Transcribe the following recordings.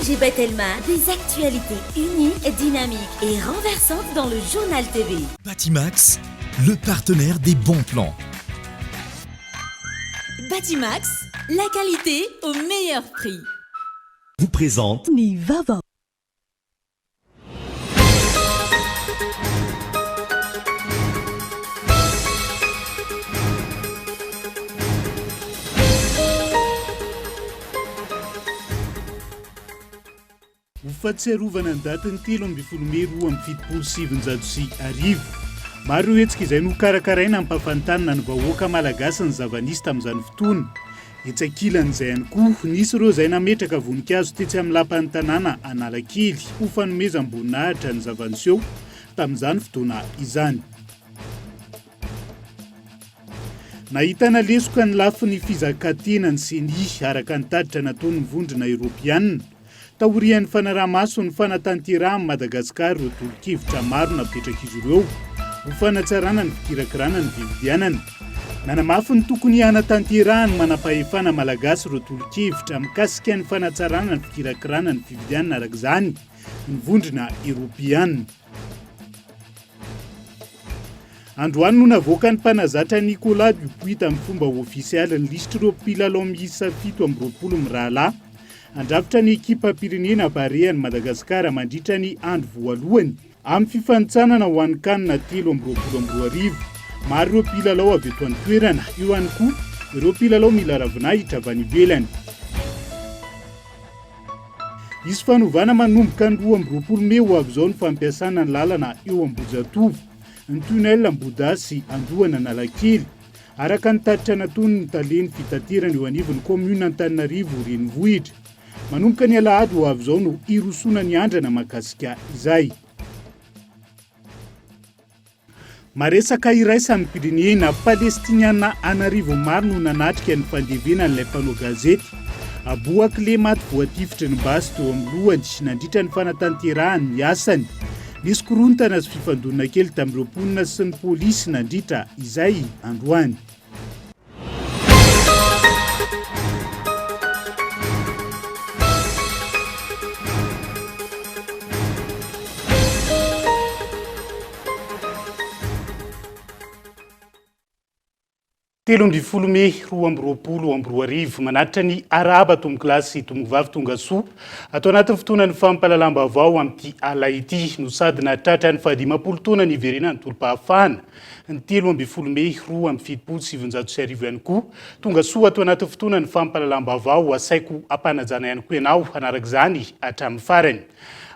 Roger Batelma, des actualités uniques, dynamiques et renversantes dans le Journal TV. Batimax, le partenaire des bons plans. Batimax, la qualité au meilleur prix. Vous présente Ny vaovao. Ho fahatsiarovana ny datin'ny 13 mey 1972. Maro ireo hetsika izay nokarakaraina hampahafantarina ny vahoaka malagasy ny zava-nisy tamin'izany fotoana. Etsy ankilan'izay ihany koa, nisy ireo izay nametraka voninkazo tetsy amin'ny lapan'ny tanàna Analakely ho fanomezam-boninahitra ny zava-niseho tamin'izany fotoana izany. Nahitana lesoka ny lafiny fizakantena ny Ceni, araka ny tatitra nataon'ny Vondrona Eoropeanina. Taorian'ny fanaraha-maso ny fanatanterahan'i Madagasikara ireo tolo-kevitra maro napetrak'izy ireo ho fanatsarana ny fikirakirana ny fifidianana. Nanamafy ny tokony hanatanterahan'ny manampahefana malagasy ireo tolo-kevitra mikasika ny fanatsarana ny fikirakirana ny fifidianana araka izany ny Vondrona Eoropeana. Androany no navoakan'ny mpanazatra Nicolas Dupuis tamin'ny fomba ofisialy ny lisitr'ireo mpilalao miisa 27 mirahalahy handrafitra ny ekipam-pirenena Barea an'i Madagasikara mandritra ny andro voalohany amin'ny fifanintsanana ho an'ny Can 2023. Maro ireo mpilalao avy eto an-toerana, eo ihany koa ireo mpilalao mila ravinahitra avy any ivelany. Hisy fanovana manomboka ny 22 mey ho avy izao ny fampiasana ny lalana eo Ambohijatovo, ny tunnel Ambohidahy sy Andohan'Analakely. Araka ny tatitra nataon'ny talen'ny fitaterana eo anivon'ny kaominina Antananarivo Renivohitra. Manomboka ny alahady ho avy izao no hirosoana ny andrana mahakasika izay. Maresaka iraisam-pirenena, Palestiniana an'arivony maro no nanatrika ny fandevenan'ilay mpanao gazety Abu Akleh maty voatifitry ny basy teo amin'ny lohany nandritra ny fanatanterahany ny asany. Nisy korontana sy fifandonana kely tamin'ireo mponina sy ny polisy nandritra izay androany. 13 mey 2022, manatitra ny arahaba tompokolahy sy tompokovavy tonga soa ato anatin'ny fotoanan'ny fampahalalam-baovao amin'ity ala ity no sady nahatratra ny fahadimampolo taona niverenan'ny tolom-pahafahana ny 13 mey 1972 ihany koa. Tonga soa ato anatin'ny fotoanan'ny fampahalalam-baovao asaiko ampanajana ihany koa ianao hanaraka izany hatramin'ny farany.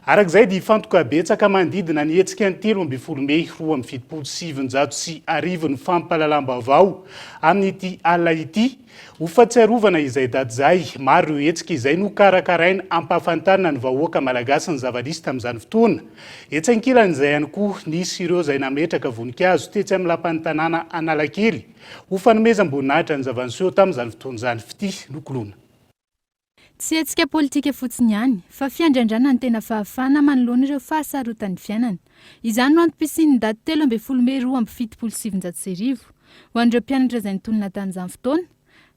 Araka izay dia hifantoka betsaka manodidina ny hetsika ny 13 mey 1972 ny fampahalalam-baovao amin'ity alina ity. Ho fahatsiarovana izay daty izay, maro ireo hetsika izay nokarakaraina hampahafantarina ny vahoaka malagasy ny zava-nisy tamin'izany fotoana. Etsy ankilan'izay ihany koa, nisy ireo izay nametraka voninkazo tetsy amin'ny lapan'ny tanàna Analakely ho fanomezam-boninahitra ny zava-niseho tamin'izany fotoana izany. Fitia nokoloina. Tsy hetsika politika fotsiny ihany, fa fiandriandrana ny tena fahafahana manoloana ireo fahasarotan'ny fiainana. Izany no antom-pisian'ny daty 13 mey 1972. Ho an'ireo mpianatra izay nitolona tamin'izany fotoana,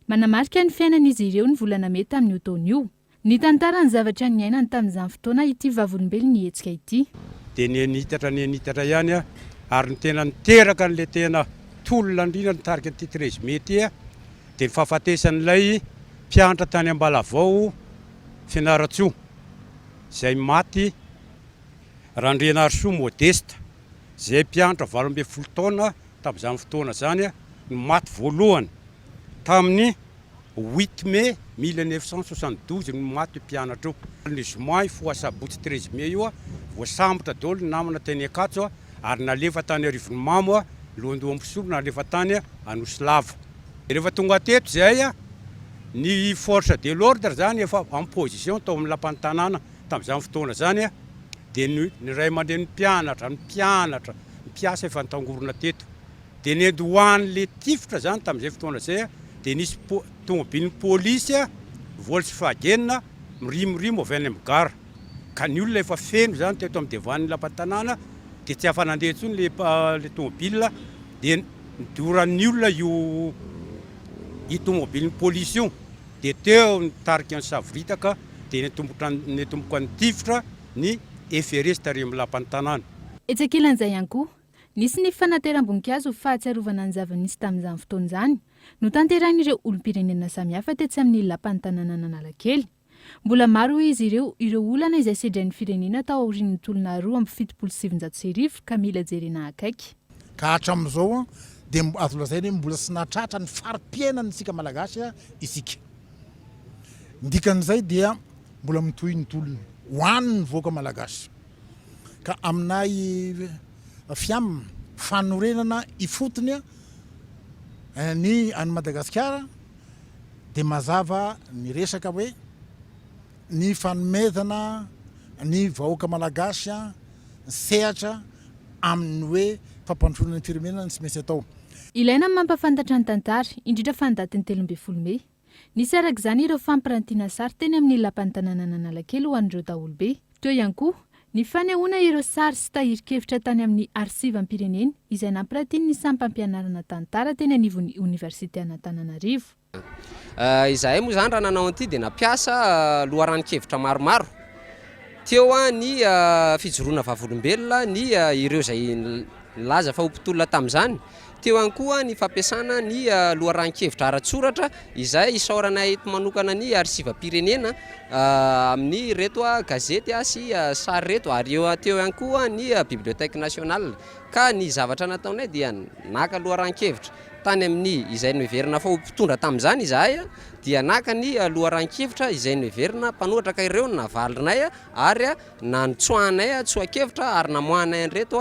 manamarika ny fiainan'izy ireo ny volana mey tamin'io taona io. Nitantara ny zavatra niainany tamin'izany fotoana ity vavolombelon'ny hetsika ity. Dia niha-nitatra niha-nitatra ihany aho, ary ny tena niteraka an'ilay tena tolona indrindra nitarika an'ity 13 mey ity dia ny fahafatesan'ilay mpianatra tany Ambalavao Fianarantsoa izay maty Randrianarisoa Modeste izay mpianatra 18 taona tamin'izany fotoana izany no maty voalohany tamin'ny huit mai 1972 no maty io mpianatra io. Ny zoma hifoha asabotsy 13 mai io voasambotra daholo ny namana teny Ankatso ary nalefa tany Arivonimamo, lohandoham-pisolo nalefa tany Anosilava. Rehefa tonga teto izahay, ny force de l'ordre izany efa en position tao amin'ny lapan'ny tanàna tamin'izany fotoana izany dia ny ny ray aman-drenin'ny mpianatra, ny mpianatra, ny mpiasa efa nitangorona teto. Dia nendohan'ilay tifitra izany tamin'izay fotoana izay dia nisy po- tomobilin'ny polisy Volkswagen mirimorimo avy any amin'ny gara. Ka ny olona efa feno izany teto amin'ny devan'ny lapan'ny tanàna dia tsy afa-nandeha intsony ilay ilay tomobile dia Nidoran'ny olona io io tomobilin'ny polisy io dia teo nitarika ny savoritaka. dia nitombotra nitomboka nitifitra ny FRS tary amin'ny lapan'ny tanàna. Etsy ankilan'izay ihany koa, nisy ny fanateram-boninkazo ho fahatsiarovana ny zava-nisy tamin'izany fotoana izany, notanterahin'ireo olom-pirenena samihafa tetsy amin'ny lapan'ny tanànan'Analakely. Mbola maro hoy izy ireo ireo olana izay sedrain'ny firenena tao aorian'ny tolona 1972 ka mila jerena akaiky. Ka hatramin'izao dia azo lazaina hoe mbola tsy nahatratra ny fari-piainantsika Malagasy isika. Ny dikan'izay dia mbola mitohy ny tolona ho an'ny vahoaka Malagasy. Ka aminay FIAM, fanorenana ifotony ny an'i Madagasikara, dia mazava ny resaka hoe ny fanomezana ny vahoaka Malagasy ny sehatra amin'ny hoe fampandrosoana ny firenena no tsy maintsy atao. Ilaina ny mampahafantatra ny tantara, indrindra fa ny datin'ny 13 mey. Nisy araka izany ireo fampirantiana sary teny amin'ny lapan'ny tanànan'Analakely ho an'ireo daholobe. Teo ihany koa ny fanehoana ireo sary sy tahirin-kevitra tany amin'ny arisivam-pirenena izay nampirantian'ny sampam-pianarana tantara teny anivon'ny oniversitean'Antananarivo. Izahay moa izany raha nanao an'ity dia nampiasa loharanon-kevitra maromaro. Teo ny fijoroana vavolombelona ny ireo izay nilaza fa ho mpitolona tamin'izany. Teo ihany koa ny fampiasana ny loharanon-kevitra ara-tsoratra izay isaoranay eto manokana ny arisivam-pirenena amin'ireto gazety sy sary ireto ary eo teo ihany koa ny Bibliothèque nationale. Ka ny zavatra nataonay dia naka loharanon-kevitra tany amin'ny izay noheverina fa ho mpitondra tamin'izany izahay dia naka ny loharanon-kevitra izay noheverina mpanohatra ka ireo no navalinay ary Nantsoahanay tsoa-kevitra ary namoahanay an'ireto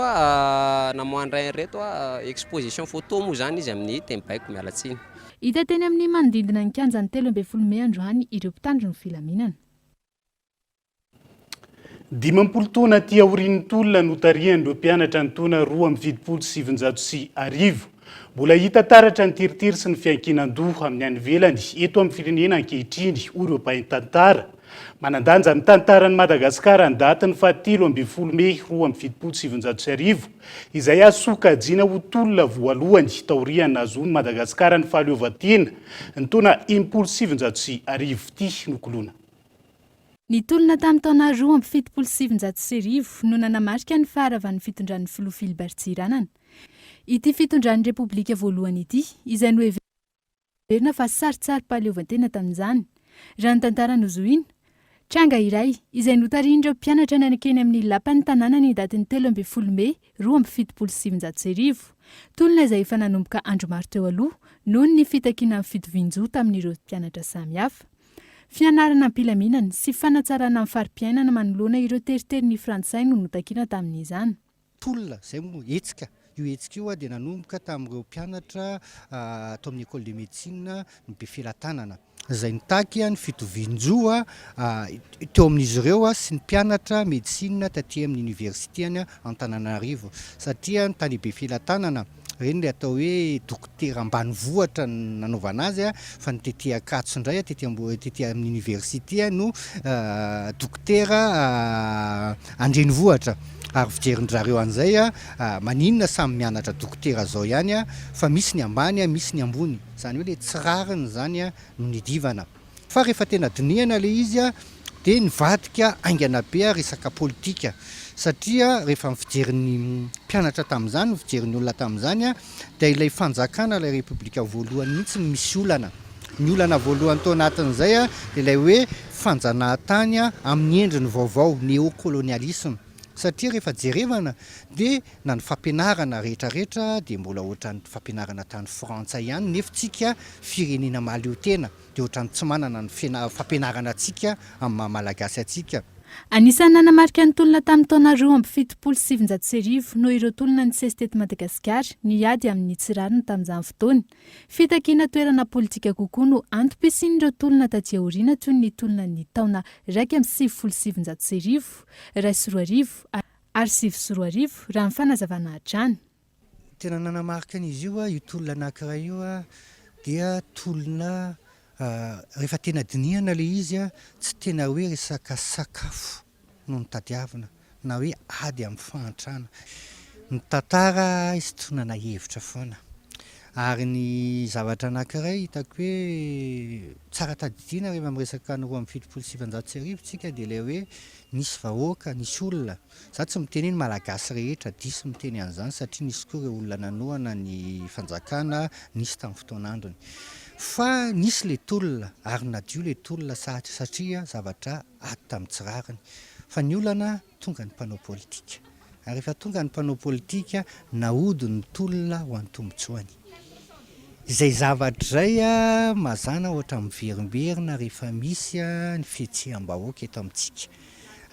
namoahanay an'ireto exposition photo moa izany izy amin'ny teny baiko, miala tsiny. Hita teny amin'ny manodidina ny kianjan'ny 13 mey androany ireo mpitandro ny filaminana. 50 taona aty aorian'ny tolona notarihan'ireo mpianatra ny taona 1972. Mbola hita taratra ny teritery sy ny fiankinan-doha amin'ny any ivelany eto amin'ny firenena ankehitriny, hoy ireo mpahay tantara. Manan-danja amin'ny tantaran'i Madagasikara ny datin'ny faha 13 mey 1972, izay azo sokajiana ho tolona voalohany taorian'ny nahazoan'i Madagasikara ny fahaleovantena ny taona 1960 ity nokoloina. Ny tolona tamin'ny taona 1972 no nanamarika ny faharavan'ny fitondran'ny filoha Philbert Tsiranana. Ity fitondran'ny Repoblika voalohany ity, izay noheverina fa sarintsarim-pahaleovantena tamin'izany, raha ny tantara nozohiana, tranga iray izay notarihin'ireo mpianatra nankeny amin'ny lapan'ny tanàna ny datin'ny 13 mey 1972, tolona izay efa nanomboka andro maro teo aloha noho ny fitakiana ny fitovian-jo tamin'ireo mpianatra samihafa. Fianarana am-pilaminana sy fanatsarana ny fari-piainana manoloana ireo teriterin'ny Frantsay no notakiana tamin'izany. Tolona, izay moa hetsika. Io hetsika io dia nanomboka tamin'ireo mpianatra tao amin'ny Ecole de Médecine ny Befelatanana, izay nitaky ny fitovian-jo teo amin'izy ireo sy ny mpianatra médecine taty amin'ny Université Antananarivo, satria ny tany Befelatanana, Ireny ilay atao hoe dokotera ambanivohitra no nanaovana azy fa ny tety Ankatso indray, tety ambo- tety amin'ny université no dokotera andrenivohitra. Ary fijerin-dry zareo an'izay, maninona samy mianatra dokotera zao ihany fa misy ny ambany, misy ny ambony. Izany hoe ilay tsy rariny izany no nidivana. Fa rehefa tena dinihana ilay izy dia nivadika haingana be resaka politika satria rehefa ny fijerin'ny mpianatra tamin'izany, ny fijerin'ny olona tamin'izany dia ilay fanjakana, ilay repoblika voalohany mihitsy no misy olana. Ny olana voalohany tao anatin'izay dia ilay hoe fanjanahantany amin'ny endriny vaovao, néocolonialisme. Satria rehefa jerevana dia na ny fampianarana rehetra rehetra dia mbola ohatran'ny fampianarana tany Frantsa ihany nefa tsika firenena mahaleo tena dia ohatran'ny tsy manana ny fampianarana antsika amin'ny maha Malagasy antsika. Anisan'ny nanamarika ny tolona tamin'ny taona 1972 noho ireo tolona nisesy teto Madagasikara ny ady amin'ny tsy rariny tamin'izany fotoana. Fitakiana toerana politika kokoa no antom-pisian'ireo tolona taty aoriana toy ny tolona ny taona 1991, 2001 ary 2009 raha ny fanazavana hatrany. Tena nanamarika an'izy io io tolona anankiray io dia tolona rehefa tena dinihana ilay izy tsy tena hoe resaka sakafo no notadiavina na hoe ady amin'ny fahantrana. Ny tantara isintonana hevitra foana. Ary ny zavatra anankiray hitako hoe tsara tadidiana rehefa miresaka ny 1972 tsika dia ilay hoe nisy vahoaka, nisy olona, za tsy miteny hoe ny Malagasy rehetra, diso miteny an'izany satria nisy koa ireo olona nanohana ny fanjakana nisy tamin'ny fotoan'androny. Fa nisy ilay tolona ary nadio ilay tolona satria zavatra ady tamin'ny tsy rariny. Fa ny olana tonga ny mpanao politika. Ary rehefa tonga ny mpanao politika, nahodiny ny tolona ho an'ny tombontsoany. Izay zavatra izay mazàna ohatra miverimberina rehefa misy ny fihetseham-bahoaka eto amintsika.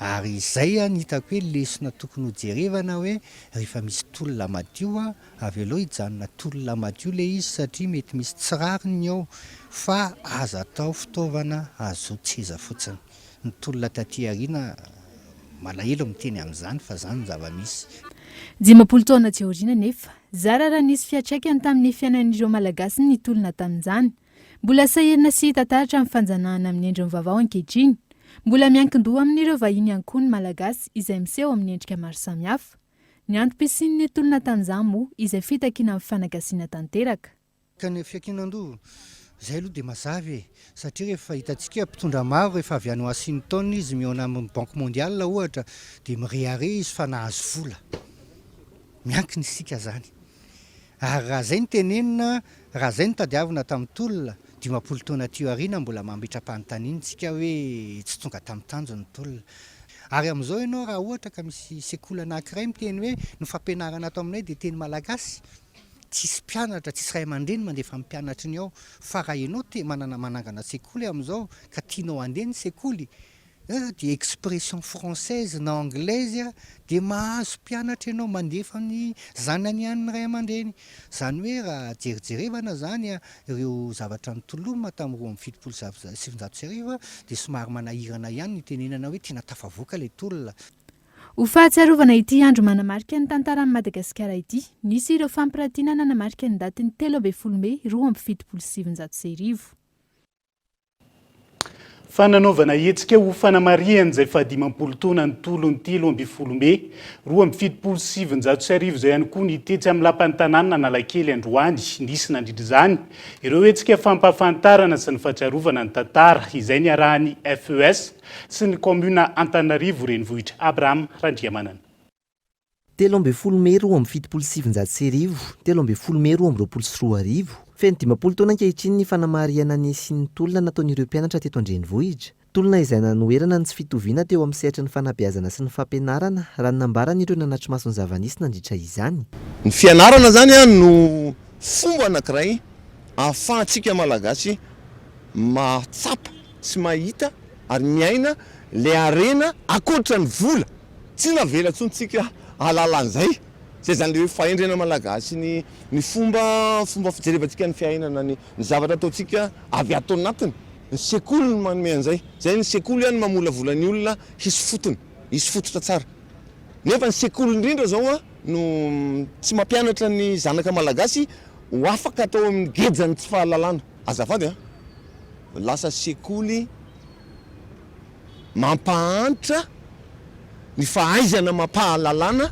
Ary izay no hitako hoe lesona tokony hojerevana hoe rehefa misy tolona madio, avelao hijanona tolona madio ilay izy satria mety misy tsy rariny ao fa aza atao fitaovana hahazoan-tseza fotsiny. Ny tolona taty aoriana, malahelo miteny an'izany fa zany ny zava-misy. 50 taona aty aoriana anefa, zara raha nisy fiantraikany tamin'ny fiainan'ireo Malagasy ny tolona tamin'izany. Mbola sahirana sy hita taratra ny fanjanahana amin'ny endriny vaovao ankehitriny. Mbola miankin-doha amin'ireo vahiny ihany koa ny Malagasy izay miseho amin'ny endrika maro samihafa. Ny antom-pisian'ny tolona tamin'izany moa izay fitakiana ny fanagasiana tanteraka. Ka ny fiankinan-doha, izay aloha dia mazava e! Satria rehefa hitantsika mpitondra maro rehefa avy any Washington izy mihaona amin'ny Banque mondiale ohatra dia mirehareha izy fa nahazo vola. Miankina isika izany. Ary raha izay no tenenina, raha izay no tadiavina tamin'ny tolona, 50 taona aty aoriana mbola mametra-panontaniana isika hoe tsy tonga tamin'ny tanjony ny tolona. Ary amin'izao ianao raha ohatra ka misy sekoly anankiray miteny hoe ny fampianarana ato aminay dia teny malagasy, Tsisy mpianatra, tsisy ray aman-dreny mandefa ny mpianatry ny ao. Fa raha ianao te manana manangana sekoly amin'izao ka tianao handeha ny sekoly dia expression française na anglaise dia mahazo mpianatra ianao mandefa ny zanany ihany ny ray aman-dreny. Izany hoe raha jerijerevana izany ireo zavatra nitolomina tamin'ny 1972 dia somary manahirana ihany ny hitenenana hoe tena tafavoaka ilay tolona. Ho fahatsiarovana ity andro manamarika ny tantaran'i Madagasikara ity, nisy ireo fampiratiana nanamarika ny datin'ny 13 mey 1972. Fananaovana hetsika ho fanamarihana izay fahadimampolo taona ny tolon'ny 13 mey 1972 izay ihany koa ny tetsy amin'ny lapan'ny tanàna Analakely androany. Nisy nandritra izany ireo hetsika fampahafantarana sy ny fahatsiarovana ny tantara izay niarahan'ny FES sy ny kaomiona Antananarivo Renivohitra Abraham Randriamanana. 13 mey 1972, 13 mey 2022, Feno 50 taona ankehitriny ny fanamarihana ny hisian'ny tolona nataon'ireo mpianatra teto an-drenivohitra. Tolona izay nanoherana ny tsy fitoviana teo amin'ny sehatry ny fanabeazana sy ny fampianarana, raha ny nambaran'ireo nanatri-maso ny zava-nisy nandritra izany. Ny fianarana izany no fomba anankiray ahafahantsika Malagasy mahatsapa sy mahita ary miaina le harena ankoatra ny vola, tsy navela intsony tsika hahalala an'izay, zay zany le hoe fahendrena malagasy, ny ny fomba fomba fijerevantsika ny fiainana, ny ny zavatra ataontsika avy ato anatiny, ny sekoly no manome an'izay, zay ny sekoly ihany mamolavola ny olona hisy fotony, hisy fototra tsara, nefa ny sekoly indrindra zao an no tsy mampianatra ny zanaka malagasy ho afaka atao amin'ny gejan'ny tsy fahalalana. Azafady an! Lasa sekoly mampahantra ny fahaizana mampahalalana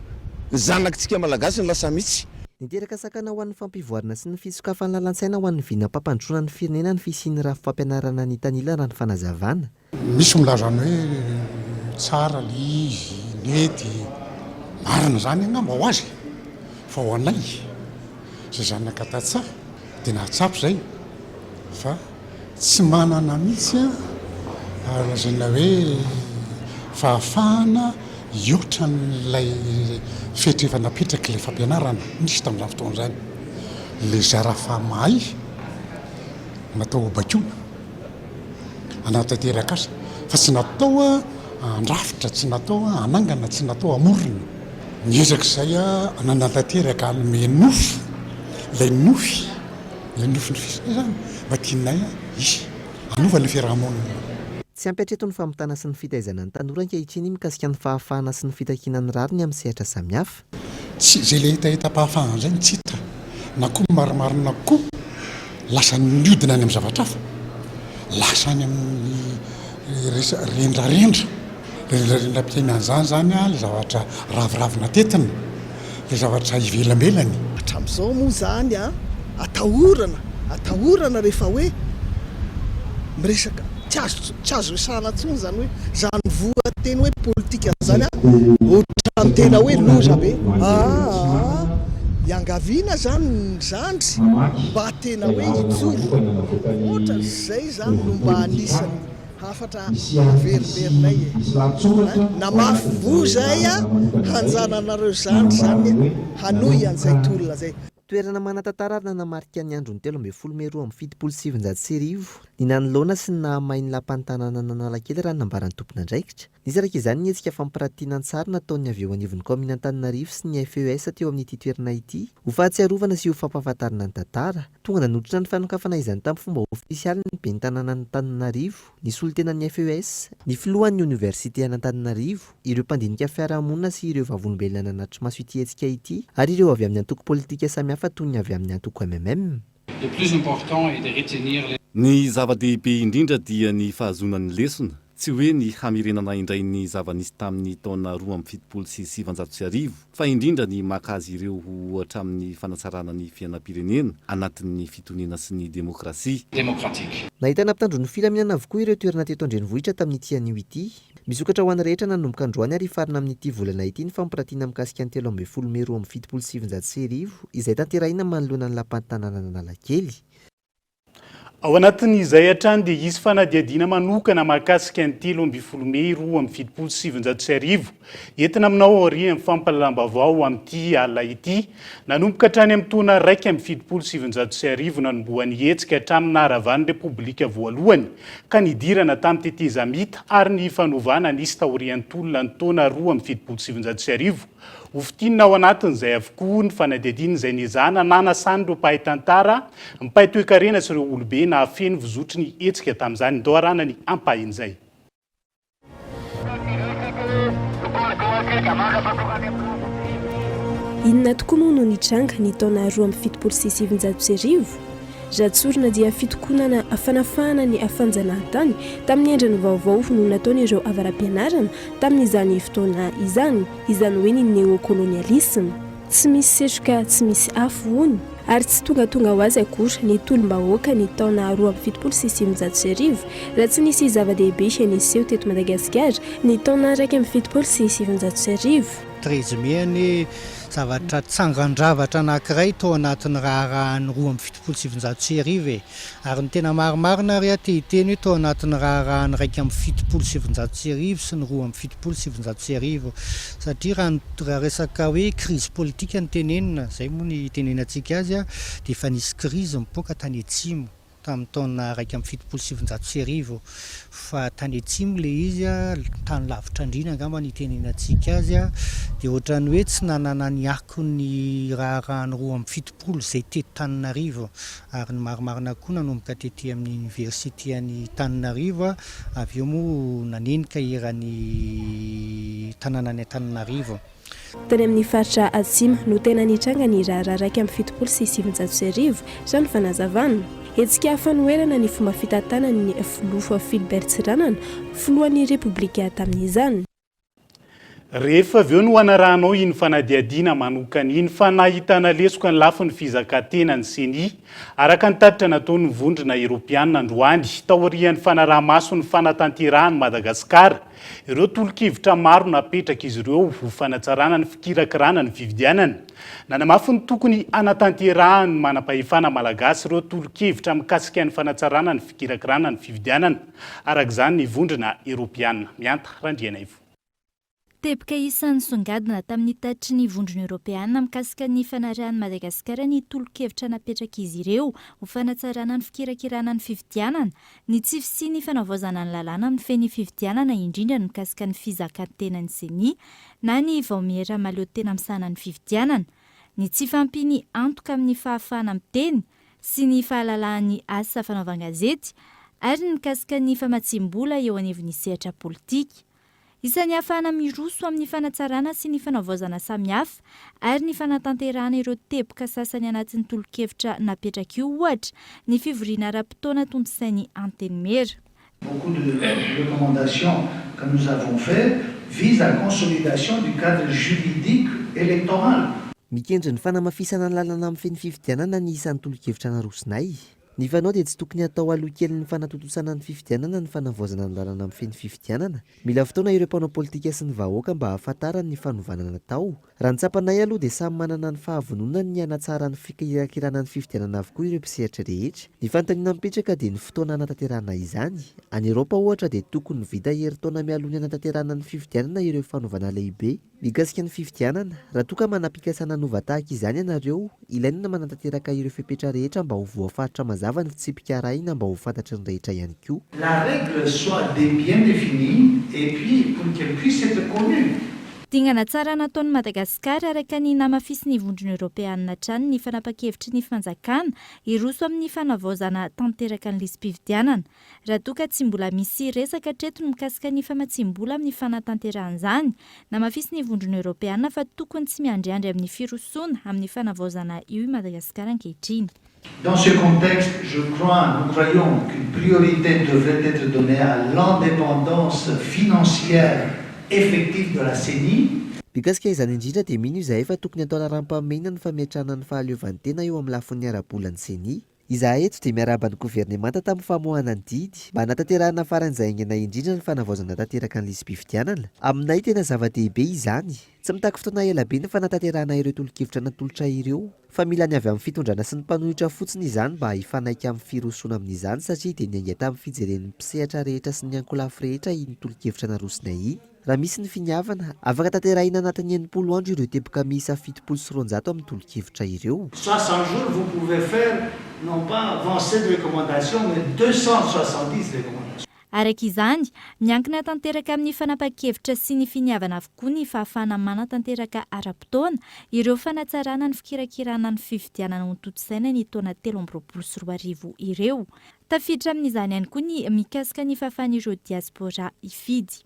ny zanakitsika malagasy no lasa mitsy. Niteraka sakana ho an'ny fampivoarana sy ny fisokafan'ny lalan-tsaina ho an'ny vinam-pampandrosoana ny firenena ny fisian'ny rafi-pampianarana nitanila raha ny fanazavana. Misy milaza ny hoe tsara le izy, nety, marina izany angamba ho azy fa ho anay izay zanaka tantsaha dia nahatsapa izay fa tsy manana mihitsy aho lazaina hoe fahafahana hihoatra an'ilay fetra efa napetrak'ilay fampianarana nisy tamin'izany fotoana izany. Ilay zara fa mahay natao ho baikoana. Hanatanteraka asa fa tsy natao handrafitra, tsy natao hanangana, tsy natao hamorona. Niezaka izay nanatanteraka hanome nofy ilay nofy, ilay nofinofisina izany mba tianay hisy hanova ilay fiaraha-monina. Tsy ampy hatreto ny famontana sy ny fitaizana ny tanora ankehitriny mikasika ny fahafahana sy ny fitakiana ny rariny amin'ny sehatra samihafa. Tsy izay ilay hetahetam-pahafahana izay no tsy hita, na koa ny marimarina koa lasa niodina any amin'ny zavatra hafa, lasa any amin'ny resa- rendrarendra, rendrarendram-piainana izany izany ilay zavatra raviravina tetina, ilay zavatra ivelambelany. Hatramin'izao moa izany an! atahorana, atahorana rehefa hoe miresaka, tsy azo tsy azo resahana intsony izany hoe izany voateny hoe politika izany an, ohatran'ny tena hoe loza be. Aa iangaviana izany ny zandry mba tena hoe hijoro, ohatran'izay izany no mba anisan'ny Hafatra averimberinay e! Namafy voa zahay a! Hanjananareo zandry zany hanohy an'izay tolona zay. Toerana manan-tantara ary nanamarika ny andron'ny 13 mey 1972 ny nanoloana sy ny nahamay ny lapan'ny tanànan'Analakely raha ny nambaran'ny tompon'andraikitra. Nisy araka izany ny hetsika fampiratiana an-tsary nataon'ny avy eo anivon'ny kaominina Antananarivo sy ny FES teo amin'ity toerana ity ho fahatsiarovana sy ho fampahafantarana ny tantara. Tonga nanotrona ny fanokafana izany tamin'ny fomba ofisialy ny ben'ny tanànan'Antananarivo, ny solontenan'ny FES, ny filohan'ny oniversite an'Antananarivo, ireo mpandinika fiarahamonina sy ireo vavolombelona nanatri-maso ity hetsika ity ary ireo avy amin'ny antoko politika samihafa toy ny avy amin'ny antoko mmm. Le plus important est de retenir les. Ny zava-dehibe indrindra dia ny fahazoana ny lesona, tsy hoe ny hamerenana indray ny zava-nisy tamin'ny taona 1972, fa indrindra ny maka azy ireo ho ohatra amin'ny fanatsarana ny fiainam-pirenena anatin'ny fitoniana sy ny demokrasia. Démocratique. Nahitana mpitandro ny filaminana avokoa ireo toerana teto an-drenivohitra tamin'ity anio ity. Misokatra ho an'ny rehetra nanomboka androany ary hifarana amin'ity volana ity ny fampiratiana mikasika ny 13 mey 1972 izay tanterahina manoloana ny lapan'ny tanànan'Analakely. Ao anatin'izay hatrany dia hisy fanadihadiana manokana mahakasika ny 13 mey 1972 entina aminao aorian'ny fampahalalam-baovao amin'ity alina ity. Nanomboka hatrany amin'ny taona 1971 nanombohan'ny hetsika hatramin'ny naharavan'ny Repoblika voalohany ka nidirana tamin'ny tetezamita ary ny fanovana nisy taorian'ny tolona ny taona 1972. Ho fintinina ao anatin'izay avokoa ny fanadihadiana izay nezahana nanasan'ireo mpahay tantara, mpahay toekarena sy ireo olobe nahafeno vizotry ny hetsika tamin'izany. Ndao arahana ny ampahin'izay. Inona tokoa moa no nitranga ny taona 1972? Raha tsorina dia fitokonana fanafahana ny fanjanahantany tamin'ny endriny vaovao no nataon'ireo avara-pianarana tamin'izany fotoana izany, izany hoe ny néocolonialisme. Tsy misy setroka tsy misy afo hono, ary tsy tongatonga ho azy akory ny tolom-bahoaka ny taona 1972 raha tsy nisy zava-dehibe niseho teto Madagasikara ny taona 1971. Treize mai anie zavatra tsangan-javatra anankiray tao anatin'ny raharahan'ny 1972 e! Ary ny tena marimarina ary aho te hiteny hoe tao anatin'ny raharahan'ny 1971 sy ny 1972 satria raha ny raha resaka hoe crise politique no tenenina, izay moa ny itenenantsika azy, dia efa nisy crise nipoaka tany atsimo tamin'ny taona 1971 fa tany atsimo ilay izy, tany lavitra andriana angamba no itenenantsika azy, dia ohatran'ny hoe tsy nanana ny akon'ny raharahan'ny 72 izay teto Tananarivo ary ny marimarina koa nanomboka tety amin'ny oniversite an'i Tananarivo avy eo moa nanenika eran'ny tanànan'i Antananarivo. Tany amin'ny faritra Atsimo no tena nitranga ny raharaha 1971, raha ny fanazavana. Hetsika fanoherana ny fomba fitantanan'ny filoha Philbert Tsiranana, filohan'ny Repoblika tamin'izany. Rehefa avy eo no hanarahanao iny fanadihadiana manokana iny fa nahitana lesoka ny lafiny fizakan-tena ny Ceni, araka ny tatitra nataon'ny Vondrona Eropeana androany, taorian'ny fanaraha-maso ny fanatanterahan'i Madagasikara ireo tolo-kevitra maro napetrak'izy ireo ho fanatsarana ny fikirakirana ny fifidianana. Nanamafy ny tokony hanatanterahan'ny manam-pahefana malagasy ireo tolo-kevitra mikasika ny fanatsarana ny fikirakirana ny fifidianana, araka izany ny Vondrona Eropeana. Mihanta Randrianaivo. Teboka isan'ny nisongadina tamin'ny tatitry ny Vondrona Eoropeana mikasika ny fanarahan'i Madagasikara ny tolo-kevitra napetrak'izy ireo ho fanatsarana ny fikirakirana ny fifidianana, ny tsy fisian'ny fanavaozana ny lalàna mifehy ny fifidianana indrindra ny mikasika ny fizakan-tenan'ny Ceni na ny vaomiera mahaleo tena misahana ny fifidianana, ny tsy fahampian'ny antoka amin'ny fahafahana miteny sy ny fahalalahan'ny asa fanaovan-gazety ary ny mikasika ny famatsiam-bola eo anivon'ny sehatra politika. Isan'ny ahafahana miroso amin'ny fanatsarana sy ny fanavaozana samihafa ary ny fanatanterahana ireo teboka sasany anatin'ny tolo-kevitra napetraka io, ohatra, ny fivoriana ara-potoana tontosain'ny Antenimiera. Beaucoup de recommandations que nous avons fait visent la consolidation du cadre juridique électoral. Mikendry ny fanamafisana ny lalana mifehy ny fifidianana ny isan'ny tolo-kevitra narosonay. Ny fanao dia tsy tokony hatao aloha kelin'ny fanatontosana ny fifidianana ny fanavaozana ny lalana mifehy ny fifidianana. Mila fotoana ireo mpanao politika sy ny vahoaka mba hahafantarany ny fanovana natao. Raha ny tsapanay aloha dia samy manana ny fahavononany ny hanatsara ny fikirakirana ny fifidianana avokoa ireo mpisehatra rehetra. Ny fanontaniana mipetraka dia ny fotoana hanatanterahana izany. Any Eropa ohatra dia tokony vita herintaona mialoha ny hanatanterahana ny fifidianana ireo fanovana lehibe. Mikasika ny fifidianana, raha toa ka manam-pikasana hanova tahaka izany ianareo, ilaina ny manatanteraka ireo fepetra rehetra mba ho voafaritra mazava ny fitsipika arahina mba ho fantatry ny rehetra ihany koa. La règle soit des bien définie et puis pour qu'elle puisse être connue. Dingana tsara nataon'i Madagasikara araka ny namafisin'ny Vondrona Eoropeanina hatrany ny fanapan-kevitry ny fanjakana hiroso amin'ny fanavaozana tanteraka ny lisi-pifidianana. Raha toa ka tsy mbola misy resaka hatreto ny mikasika ny famatsiam-bola amin'ny fanatanterahana izany, namafisin'ny Vondrona Eoropeana fa tokony tsy miandriandry amin'ny firosoana amin'ny fanavaozana io i Madagasikara ankehitriny. Dans ce contexte, je crois, nous croyons qu'une priorité devrait être donnée à l'indépendance financière effective de la Ceni. Mikasika izany indrindra dia mino izahay fa tokony atao laharam-pahamehana ny fametrahana ny fahaleovantena eo amin'ny lafiny ara-bolan'ny Ceni. Izahay eto dia miarahaba ny governemanta tamin'ny famoahana ny didy mba hanatanterahana faran'izay haingana indrindra ny fanavaozana tanteraka ny lisi-pifidianana. Aminay, tena zava-dehibe izany. Tsy mitaky fotoana ela be ny fanatanterahana ireo tolo-kevitra natolotra ireo, fa mila ny avy amin'ny fitondrana sy ny mpanohitra fotsiny izany mba hifanaiky amin'ny firosoana amin'izany satria dia niainga tamin'ny fijeren'ny mpisehatra rehetra sy ny ankolafy rehetra iny tolo-kevitra narosonay iny. Raha misy ny finiavana, afaka tanterahina anatin'ny 60 andro ireo teboka miisa 270 amin'ny tolo-kevitra ireo. 60 jours vous pouvez faire non pas 27 recommandations mais 270 recommandations. Araka izany, miankina tanteraka amin'ny fanapahan-kevitra sy ny finiavana avokoa ny fahafahana manatanteraka ara-potoana ireo fanatsarana ny fikirakirana ny fifidianana hotontosaina ny taona 2023 ireo. Tafiditra amin'izany ihany koa ny mikasika ny fahafahan'ireo diaspora hifidy.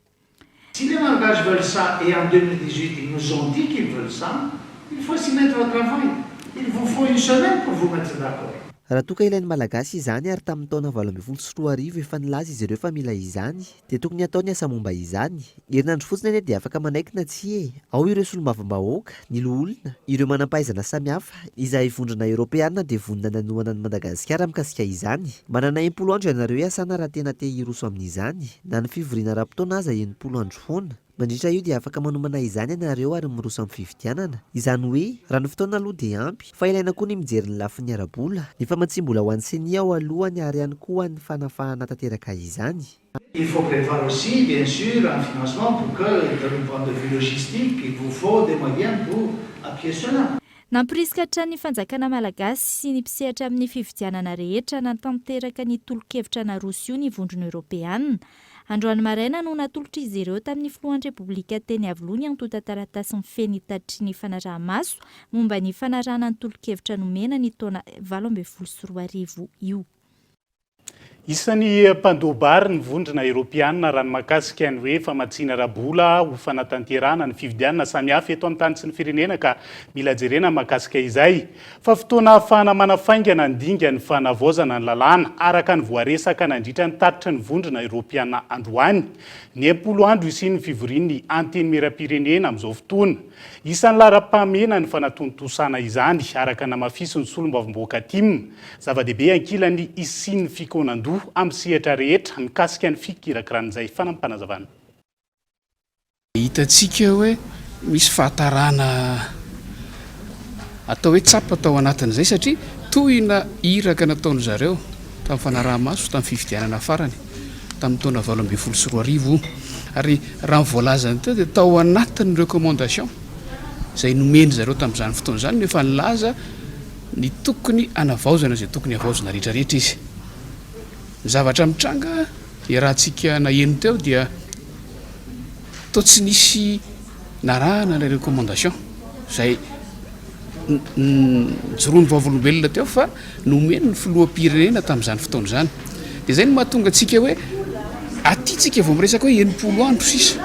Si les Malgaches veulent ça et en 2018 ils nous ont dit qu'ils veulent ça, il faut s'y mettre au travail. Il vous faut une semaine pour vous mettre d'accord. Raha toa ka ilain'ny Malagasy izany ary tamin'ny taona 2018 efa nilaza izy ireo fa mila izany dia tokony hatao ny asa momba izany. Herinandro fotsiny anie dia afaka manaiky na tsia e! Ao ireo solombavambahoaka, ny loholona, ireo manampahaizana samihafa, izahay vondrona eoropeana dia vonona ny hanohana an'i Madagasikara mikasika izany. Manana 60 andro ianareo hiasana raha tena te hiroso amin'izany. Na ny fivoriana ara-potoana aza 60 andro foana. Mandritra io dia afaka manomana izany ianareo ary miroso amin'ny fifidianana. Izany hoe, raha ny fotoana aloha dia ampy, fa ilaina koa ny mijery ny lafiny ara-bola, ny famatsiam-bola ho an'ny Ceni ao alohany ary ihany koa ho an'ny fanafahana tanteraka izany. Il faut prévoir aussi, bien sûr, un financement pour que, d'un point de vue logistique, il vous faut des moyens pour appuyer cela. Namporisika hatrany ny fanjakana malagasy sy ny mpisehatra amin'ny fifidianana rehetra hanatanteraka ny tolo-kevitra naroso io ny Vondrona Eoropeanina. Androany maraina no natolotr'izy ireo tamin'ny filohan'ny Repoblika teny Iavoloha ny antontan-taratasy mifehy ny tatitry ny fanaraha-maso momba ny fanarahana ny tolo-kevitra nomena ny taona 2018 io. Isan'ny mpandoa-bary ny Vondrona Eoropeanina raha ny mahakasika ny hoe famatsiana ara-bola ho fanatanterahana ny fifidianana samihafa eto amin'ny tany sy ny firenena ka mila jerena ny mahakasika izay. Fa fotoana ahafahana manafaingana ny dingan'ny fanavaozana ny lalàna araka ny voaresaka nandritra ny tatitry ny Vondrona Eoropeana androany ny 60 andro hisian'ny fivorian'ny Antenimierampirenena amin'izao fotoana. Isan'ny laharam-pahamehana ny fanatontosana izany, araka ny namafisin'ny solombavambahoaka tim. Zava-dehibe ankilany hisian'ny fikaonandoha amin'ny sehatra rehetra mikasika ny fikirakirana izay fanampinazavana. Hitantsika hoe misy fahatarana atao hoe tsapa tao anatin'izay satria tohina iraka nataon-dry zareo tamin'ny fanaraha-maso tamin'ny fifidianana farany tamin'ny taona 2018 io. Ary raha ny voalazany teo dia tao anatin'ny recommandation izay nomen-dry zareo tamin'izany fotoana izany no efa nilaza ny tokony hanavaozana izay tokony havaozina rehetra rehetra izy. Ny zavatra mitranga iarahantsika naheno teo dia toa tsy nisy narahana ilay recommandation izay nijoroan'ny vavolombelona teo fa nomeny ny filoham-pirenena tamin'izany fotoana izany. Dia izay no mahatonga antsika hoe aty tsika vao miresaka hoe 60 andro sisa